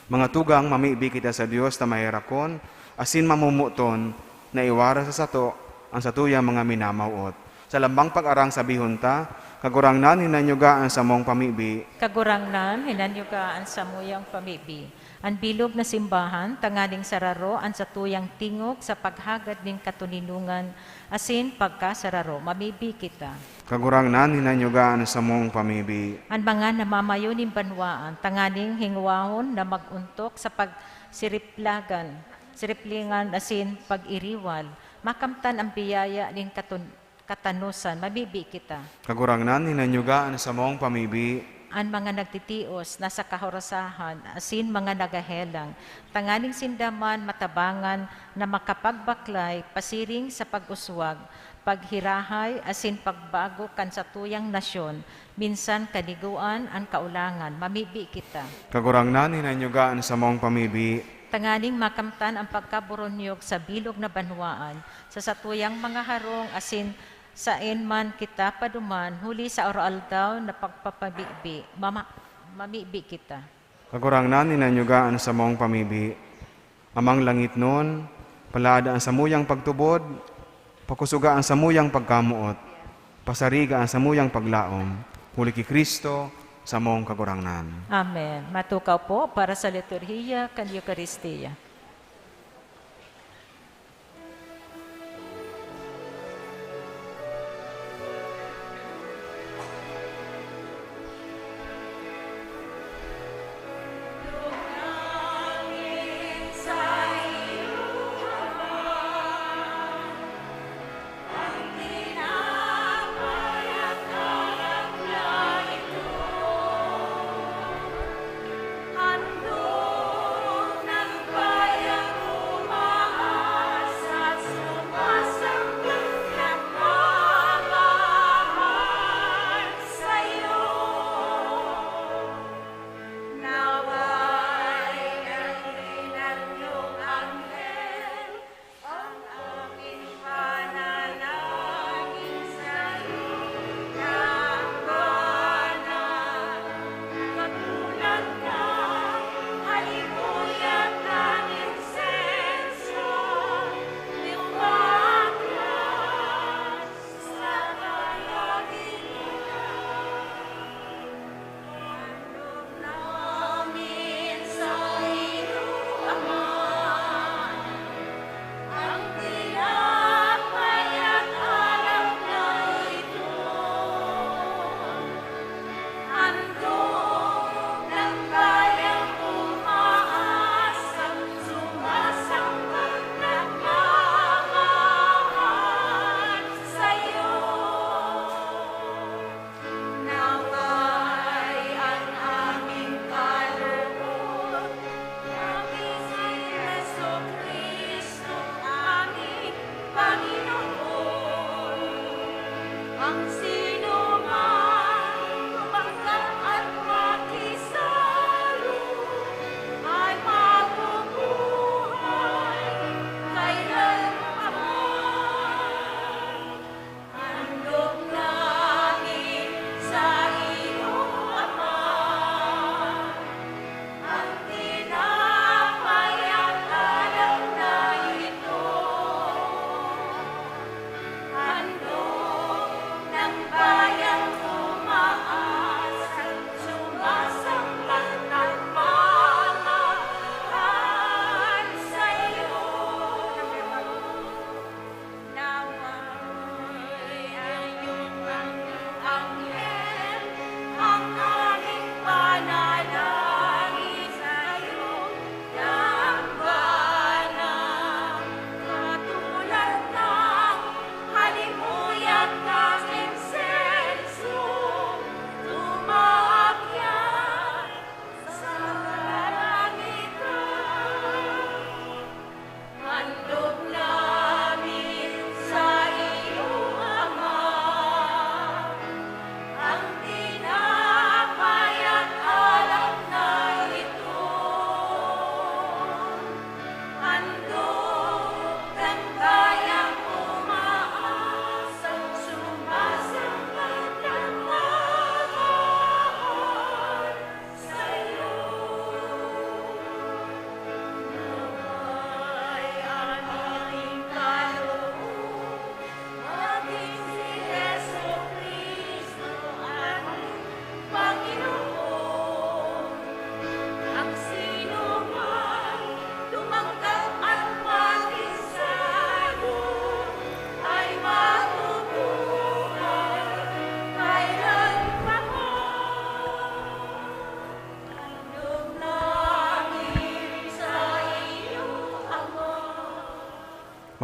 Mga tugang, mamibi kita sa Dios na maherakon asin mamomoton, na iwara sa sato an satuyang mga minamawot. Sa lambang pag-arang sabihon ta, "Kagurangnan, hinanyuga an samong pamibi." Kagurangnan, hinanyuga an samuyang pamibi. An bilog na simbahan, tanganing sararo an satuyang tingog sa paghagad nin katoninongan asin pagkasararo. Mamibi kita. Kagurangnan, hinanyuga an samong pamibi. An mga namamayo nin banwaan, tanganing hingwahon na mag-ontok sa pagsiriplagan, siriplingan asin pag-iriwal, makamtan an biyaya nin katun-, katanosan. Mamibi kita. Kagurangnan, hinanyuga an samong pamibi. An mga nagtitios na sa kahorosahan asin mga nagahelang, tanganing sinda man matabangan na makapagbaklay pasiring sa pag-uswag, paghirahay asin pagbago kan satuyang nasyon, minsan kanigoan an kaulangan. Mamibi kita. Kagurangnan, hinanyuga an samong pamibi. Tanganing makamtan an pagkaboronyog sa bilog na banwaan, sa satuyang mga harong asin saen man kita paduman, huli sa aroaldaw na pagpapabibi, mama-, mamibi kita. Kagurangnan, hinanyuga an samong pamibi. Amang langitnon, palaada an samuyang pagtubod, pakusuga an samuyang pagkamoot, pasariga an samuyang paglaom, huli ki Cristo, samong Kagurangnan. Amen. Matukaw po para sa liturhiya kan Eukaristia.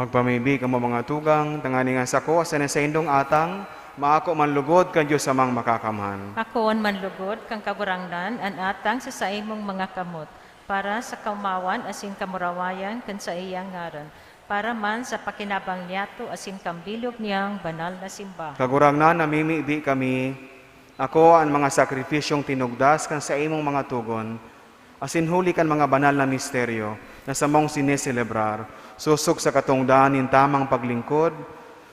Magpamibi kamo, mga tugang, tanganing an sako asin an saindong atang maako man lugod kan Dios Amang Makakamhan. Akoon man lugod kan Kagurangnan an atang sa saimong mga kamot, para sa kaomawan asin kamurawayan kan saiyang ngaran, para man sa pakinabang niyato asin kan bilog niyang banal na simbahan. Kagurangnan, namimibi kami, akoa an mga sakripisyong tinugdas kan saimong mga togon, asin huli kan mga banal na misteryo na samong sineselebrar, sosog sa katongdan nin tamang paglingkod,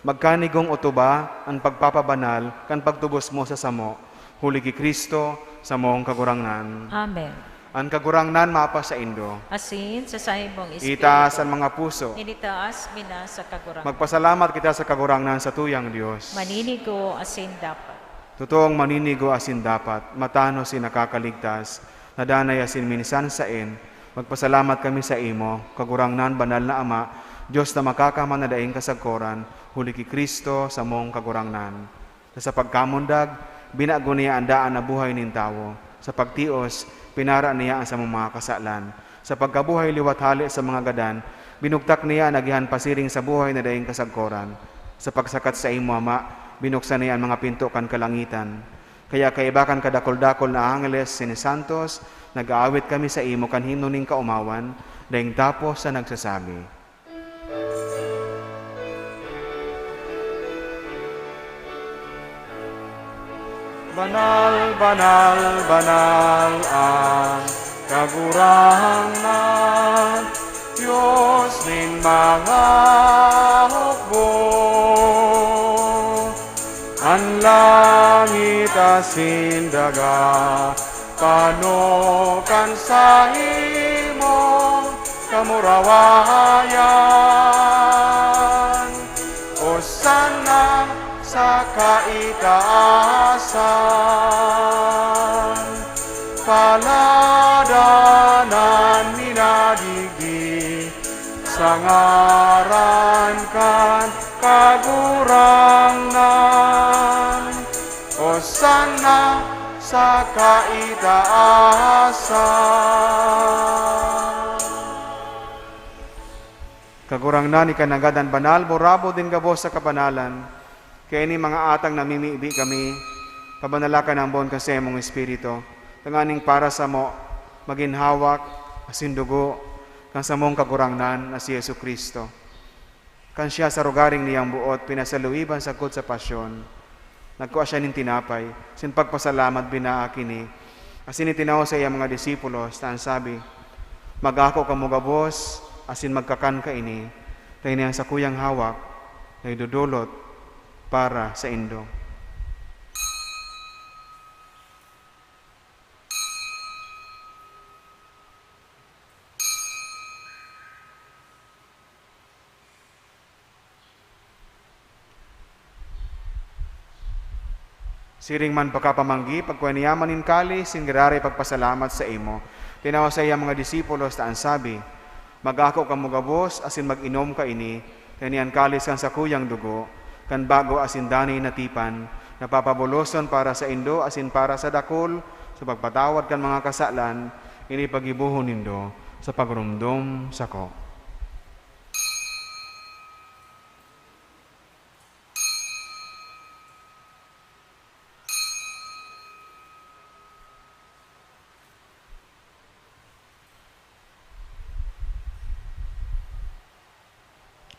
magkanigong otoba an pagpapabanal kan pagtubos mo sa samo, huli ki Cristo, samong Kagurangnan. Amen. An Kagurangnan mapasaindo. Asin sa saimong espiritu. Itaas an mga puso. Initaas mi na sa Kagurangnan. Magpasalamat kita sa Kagurangnan, satuyang Dios. Maninigo asin dapat. Totoong maninigo asin dapat, matanos asin nakakaligtas, na danay asin minsan saen, magpasalamat kami saimo, Kagurangnan, Banal na Ama, Dios na Makakamhan na daing kasagkoran, huli ki Cristo, samong Kagurangnan. Sa pagkamundag, binago niya an daan na buhay nin tawo. Sa pagtios, pinara niya an samong mga kasalan. Sa pagkabuhay liwat hale sa mga gadan, binugtak niya an agihan pasiring sa buhay na daing kasagkoran. Sa pagsakat saimo, Ama, binuksan niya an mga pinto kan kalangitan. Kaya kaiba kan kadakul-dakul na angheles asin santos, nag-aawit kami saimo kan himno nin kaomawan, daing tapos sa nagsasabi, "Banal, banal, banal an Kagurangnan, Dios nin mga hukbo. An langit asin daga pano kan saimong kamurawayan. Hosanna sa kaitaasan. Paladan an minadigdi sa ngaran kan Kagurangnan. Hosanna sa kaitaasan." Kagurangnan, ika nanggad an banal, burabod nin gabos sa kabanalan. Kaya ini mga atang namimibi kami, pabanala ka na ambon kan saimong Espiritu, tanganing para samo magin hawak asin dugo kan samong Kagurangnan na si Jesu-Cristo. Kan siya sa rogaring niyang boot pinasaluiban sagkod sa pasyon, nagkua siya nin tinapay, asin pagpasalamat, binaak ini, asin itinao sa iyang mga disipulos, ta an sabi, "Mag-ako kamo gabos, asin magkakan kaini, ta ini an sakuyang hawak na idodolot para saindo." Siring man pakapamanggi, pagkua niya man nin kalis, asin giraray pagpasalamat saimo, tinaw sa iyang mga disipulos, ta an sabi, "Mag-ako kamo gabos, asin mag-inom kaini, ta ini an kalis kan sakuyang dugo, kan bago asin danay na tipan, na papabuloson para saindo asin para sa dakul, sa pagpatawad kan mga kasalan, ini paggibohon nindo sa pagromdom sako."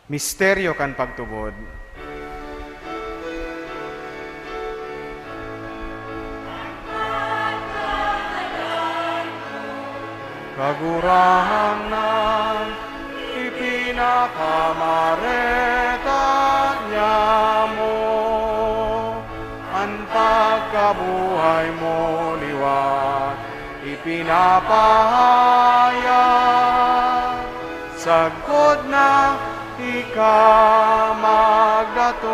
Misteryo kan pagtubod. Kagurangnan, ipinapamareta niamo an pagkabuhay mo liwat, ipinapahayag sagkod na ika magdatong.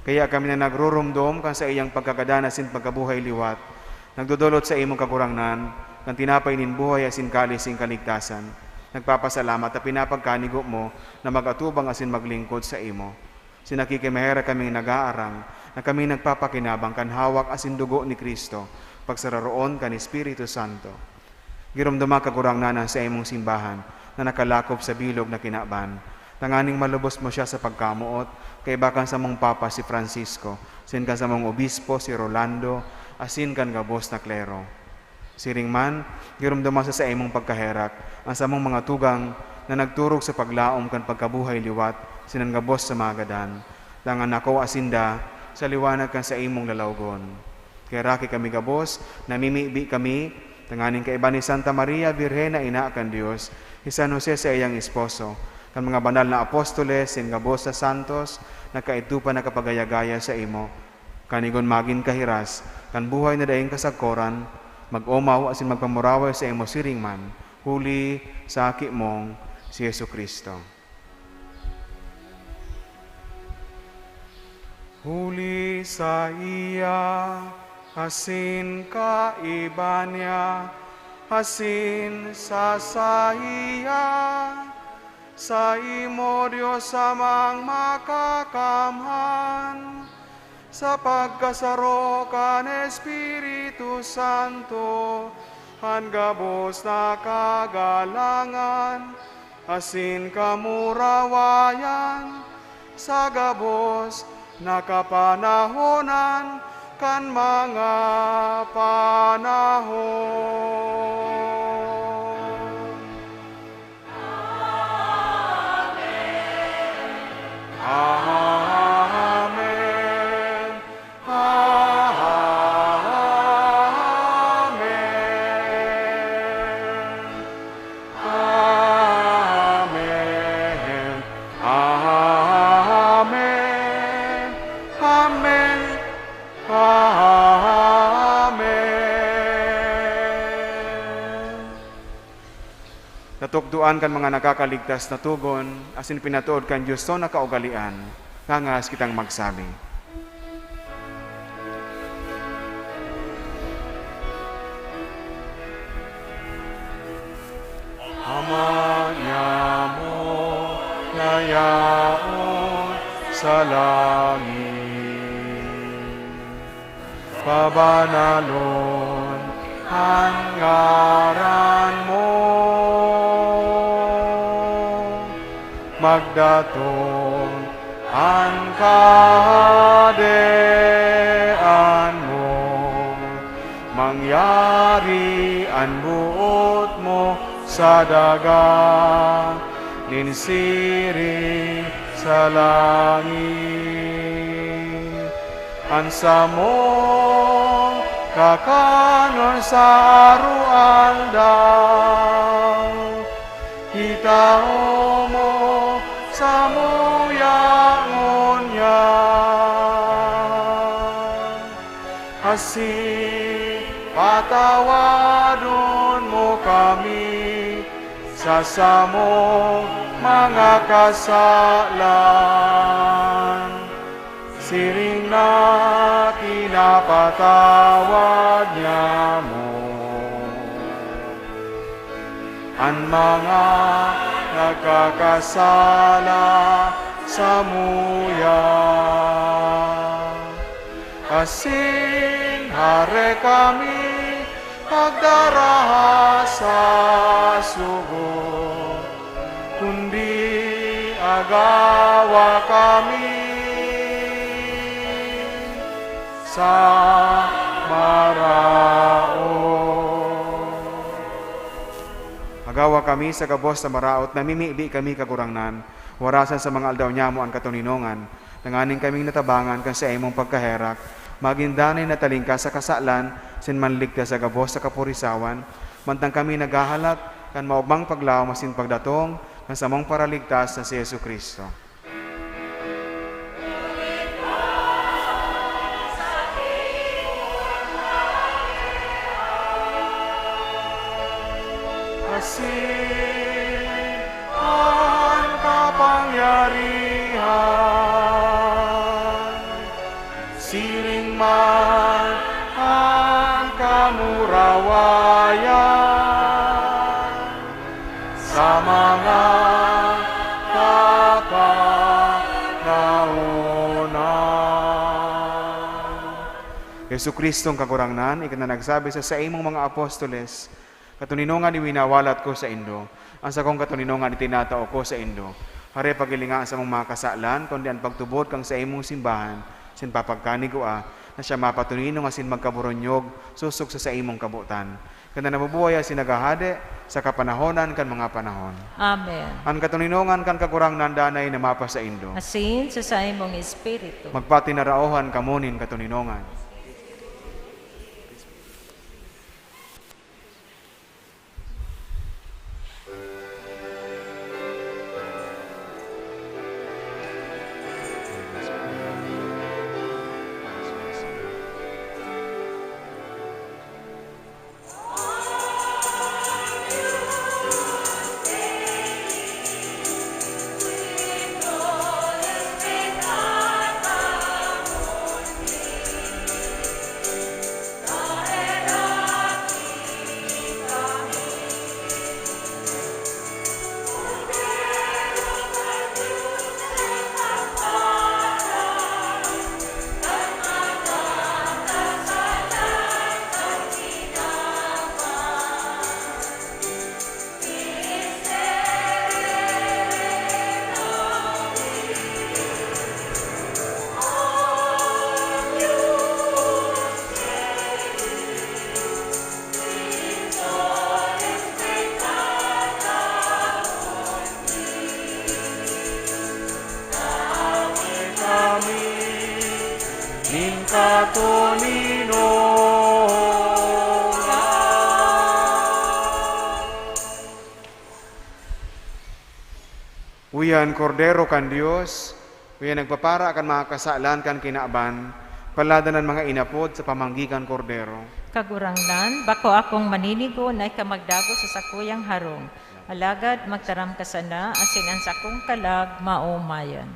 Kaya kami na nagruromdom kan saiyang pagkagadan asin pagkabuhay liwat, nagdodolot saimong Kagurangnan kan tinapay nin buhay asin kalis nin kaligtasan, nagpapasalamat ta pinapagkanigo mo na mag-atubang asin maglingkod saimo. Asin nakikimaherak kaming nag-aarang na kami nagpapakinabang kan hawak asin dugo ni Cristo, pagsararoon kan Espiritu Santo. Giromdoma, Kagurangnan, an saimong simbahan na nakalakop sa bilog na kinaban, tanganing malubos mo siya sa pagkamoot, kaiba kan samong Papa si Francisco, asin kan samong Obispo si Rolando, asin kan gabos na klero. Siring man, giromdoma sa saimong pagkaherak an samong mga tugang na nagturog sa paglaom kan pagkabuhay liwat asin an gabos sa mga gadan, dangan nakuha sinda sa liwanag kan saimong lalawgon. Kaheraki kami gabos, namimibi kami, tanganing kaiba ni Santa Maria Birhen na ina kan Dios, si San Jose saiyang esposo, kan mga banal na apostoles, asin gabos na santos na kaidto pa nakapagaya-gaya saimo, kan igwa magin kahiras kan buhay na daing kasagkoran, mag-omaw asin magpamuraway saimo siring man, huli sa Aki mong si Jesu-Cristo. Huli saiya, asin kaiba niya, asin sa saiya, saimo, Dios Amang Makakamhan, sa pagkasaro kan Espiritu Santo, an gabos na kagalangan asin kamurawayan sa gabos na kapanahonan kan mga panahon. Amen. Amen. Amen. Amen. Amen. Amen. Natukdoan kan mga nakakaligtas na togon, asin pinatood kan Dios na kaugalean, ngangas kitang magsabi. Ama niamo na yaon sa langit, pabanalon an ngaran mo, magdatong an Kahadean mo, mangyari an boot mo sa daga nin siring sa langit. An samong kakanon sa aroaldaw, itao mo samuya ngunyan, asin patawadon mo kami sa samong mga kasalan, siring na pinapatawad niamo an mga nagkakasala samuya. Asin hare kami pagdaraha sa sugo, kundi agawa kami sa maraot. Agawa kami sa gabos na maraot, namimibi kami, Kagurangnan, warasan sa mga aldaw nyamo an katoninongan, tanganing kaming natabangan kan saimong pagkaherak, magin danay na talingkas sa kasalan, asin manligtas sa gabos na kapurisawan, mantang kami naghahalat kan maogmang paglaom asin pagdatong kan samong Paraligtas na si Jesu-Cristo. Asin an kapangyarihan, siring man an kamurawayan sa mga kakanaonan. Jesu-Cristong Kagurangnan, ika na nagsabi sa saimong mga apostoles, Katoninongan iwinawalat ko saindo, an sakong katoninongan itinatao ko saindo. Hare paghilinga an samong mga kasalan, kundi an pagtubod kan saimong simbahan, sin papagkanigwa, na siya mapatoninong asin magkaburunyog, sosog sa saimong kabotan. Kan na nabubuhay asin naghahade, sa kapanahonan kan mga panahon. Amen. An katoninongan kan Kagurangnan danay na mapasaindo. Asin sa saimong espiritu. Magpatinaraohan kamo nin katoninongan. Kami nin katoninongan. Uya an Kordero kan Dios, uya nagpapara kan mga kasalan kan kinaban, paladan an mga inapod sa pamanggi kan Kordero. Kagurangnan, bako akong maninigo na ika magdago sa sakuyang harong, alagad magtaram ka sana asin an sakong kalag maomayan.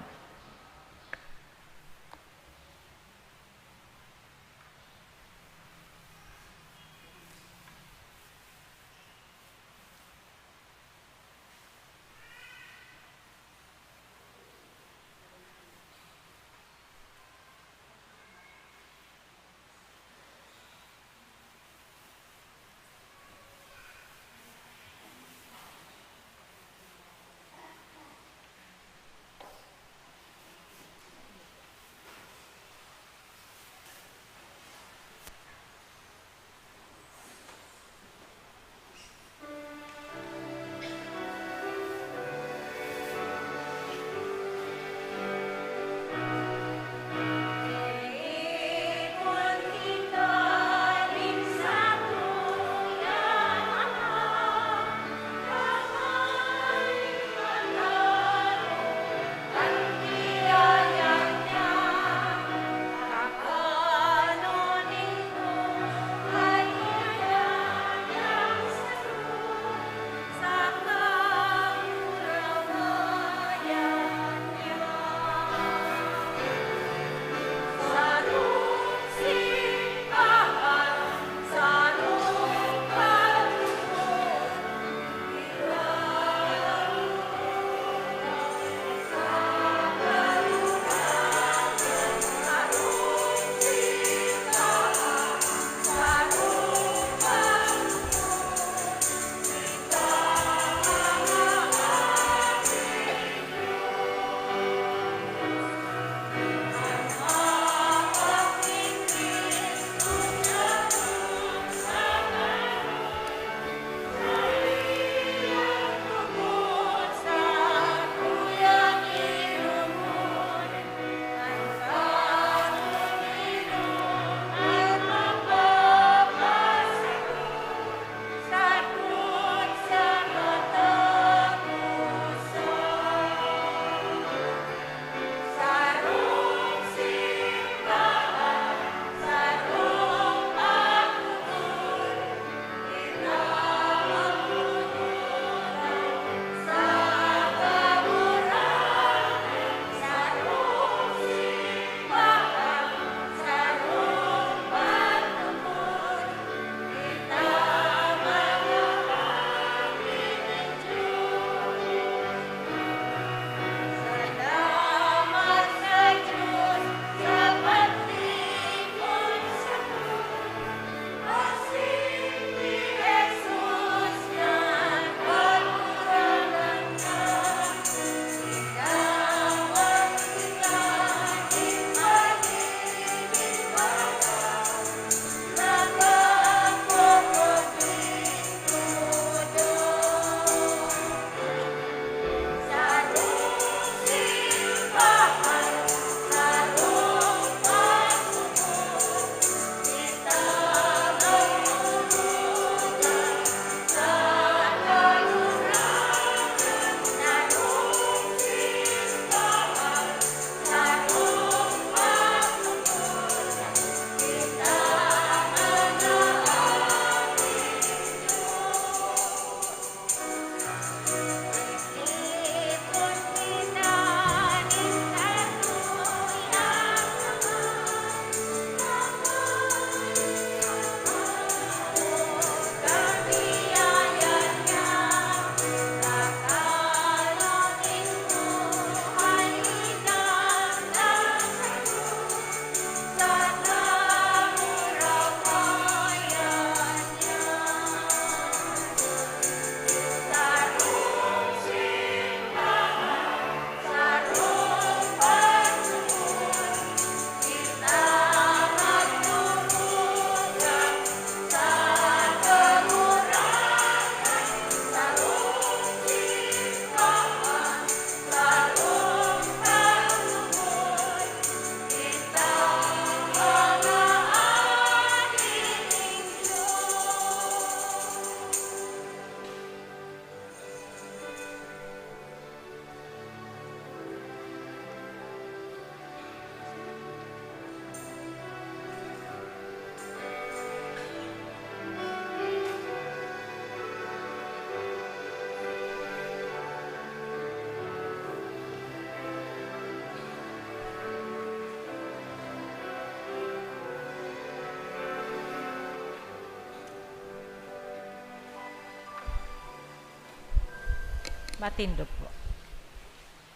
Matindog po.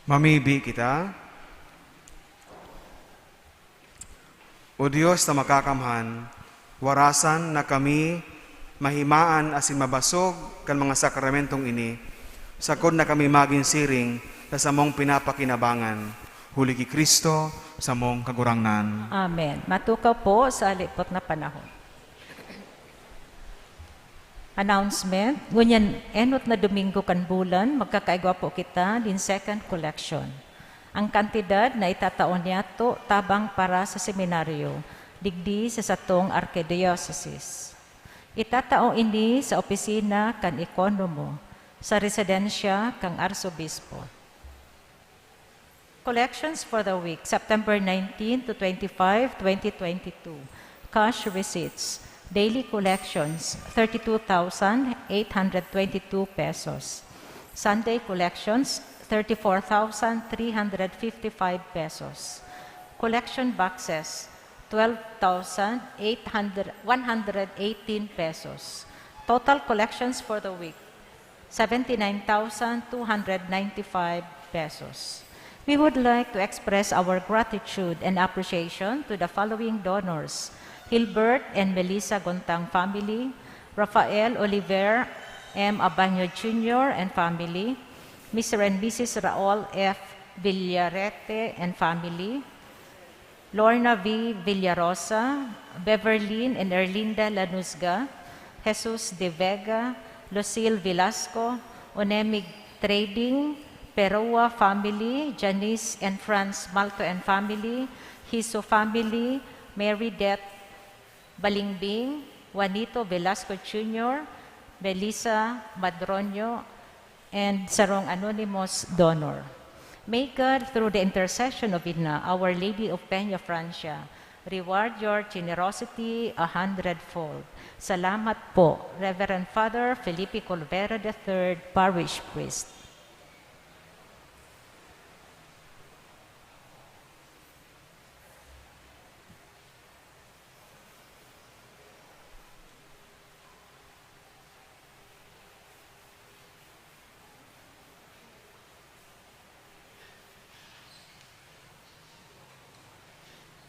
Mamibi kita. O Dios na makakamhan, warasan na kami mahimaan asin mabasog kan mga sakramentong ini, sagkod na kami magin siring sa samong pinapakinabangan, huli ki Cristo, samong Kagurangnan. Amen. Matukaw po sa halipot na panahon. Announcement, ngunyan enot na Domingo kan bulan, magkakaigwa po kita nin second collection. Ang kantidad na itatao niyato tabang para sa seminaryo, digdi sa satong arkidiocese. Itatao ini sa opisina kan ekonomo, sa residensya kan arsobispo. Collections for the week, September nineteen to twenty-five, twenty twenty-two. Cash receipts, daily collections, thirty-two thousand eight hundred twenty-two pesos. Sunday collections, thirty-four thousand three hundred fifty-five pesos. Collection boxes, twelve thousand eight hundred, one hundred eighteen pesos. Total collections for the week, seventy-nine thousand two hundred ninety-five pesos. We would like to express our gratitude and appreciation to the following donors: Hilbert and Melissa Gontang family, Rafael Oliver M. Abaño Junior and family, Mister and Missus Raul F. Villarete and family, Lorna V. Villarosa, Beverlyn and Erlinda Lanuzga, Jesus de Vega, Lucille Velasco, Onemig Trading, Peroa family, Janice and Franz Malto and family, Hiso family, Mary Death Balingbing, Juanito Velasco Junior, Melissa Madroño, and sarong anonymous donor. May God, through the intercession of Ina, Our Lady of Peña Francia, reward your generosity a hundredfold. Salamat po, Reverend Father Felipe Colvera the third, Parish Priest.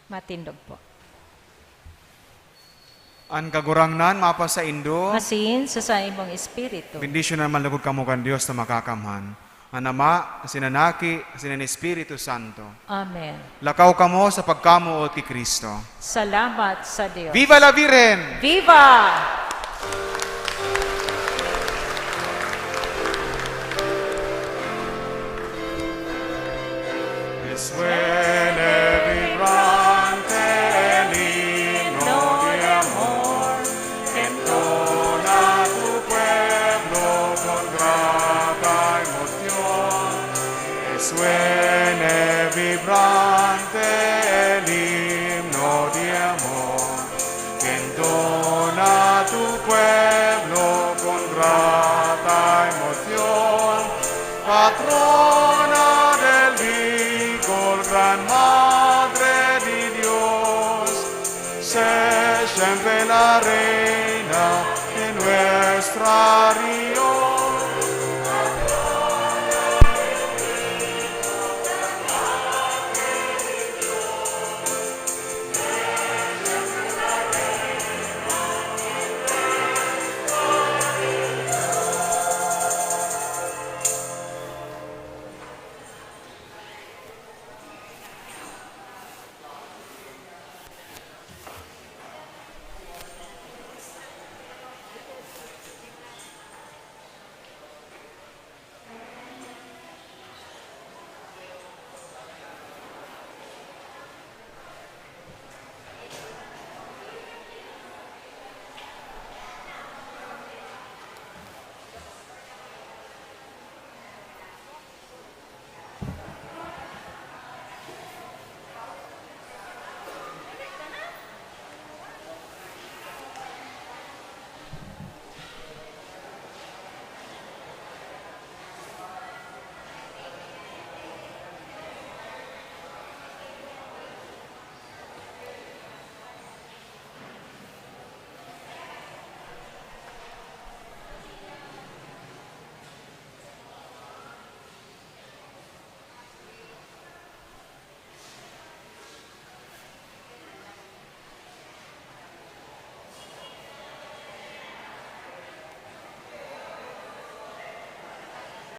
Matindog po. An Kagurangnan mapasaindo. Asin sa saimong espiritu. Bendisyonan man logod kamo kan Dios na Makakamhan, an Ama, asin an Aki, asin an Espiritu Santo. Amen. Lakaw kamo sa pagkamoot ki Cristo. Salamat sa Dios. Viva la Virgen! Viva! Suene vibrante el himno de amor, que entona tu pueblo con grata emoción. Que suene vibrante el himno de amor, que entona tu pueblo con grata emoción. Patrona del Bicol, Gran Madre de Dios, sé siempre la reina de nuestra región.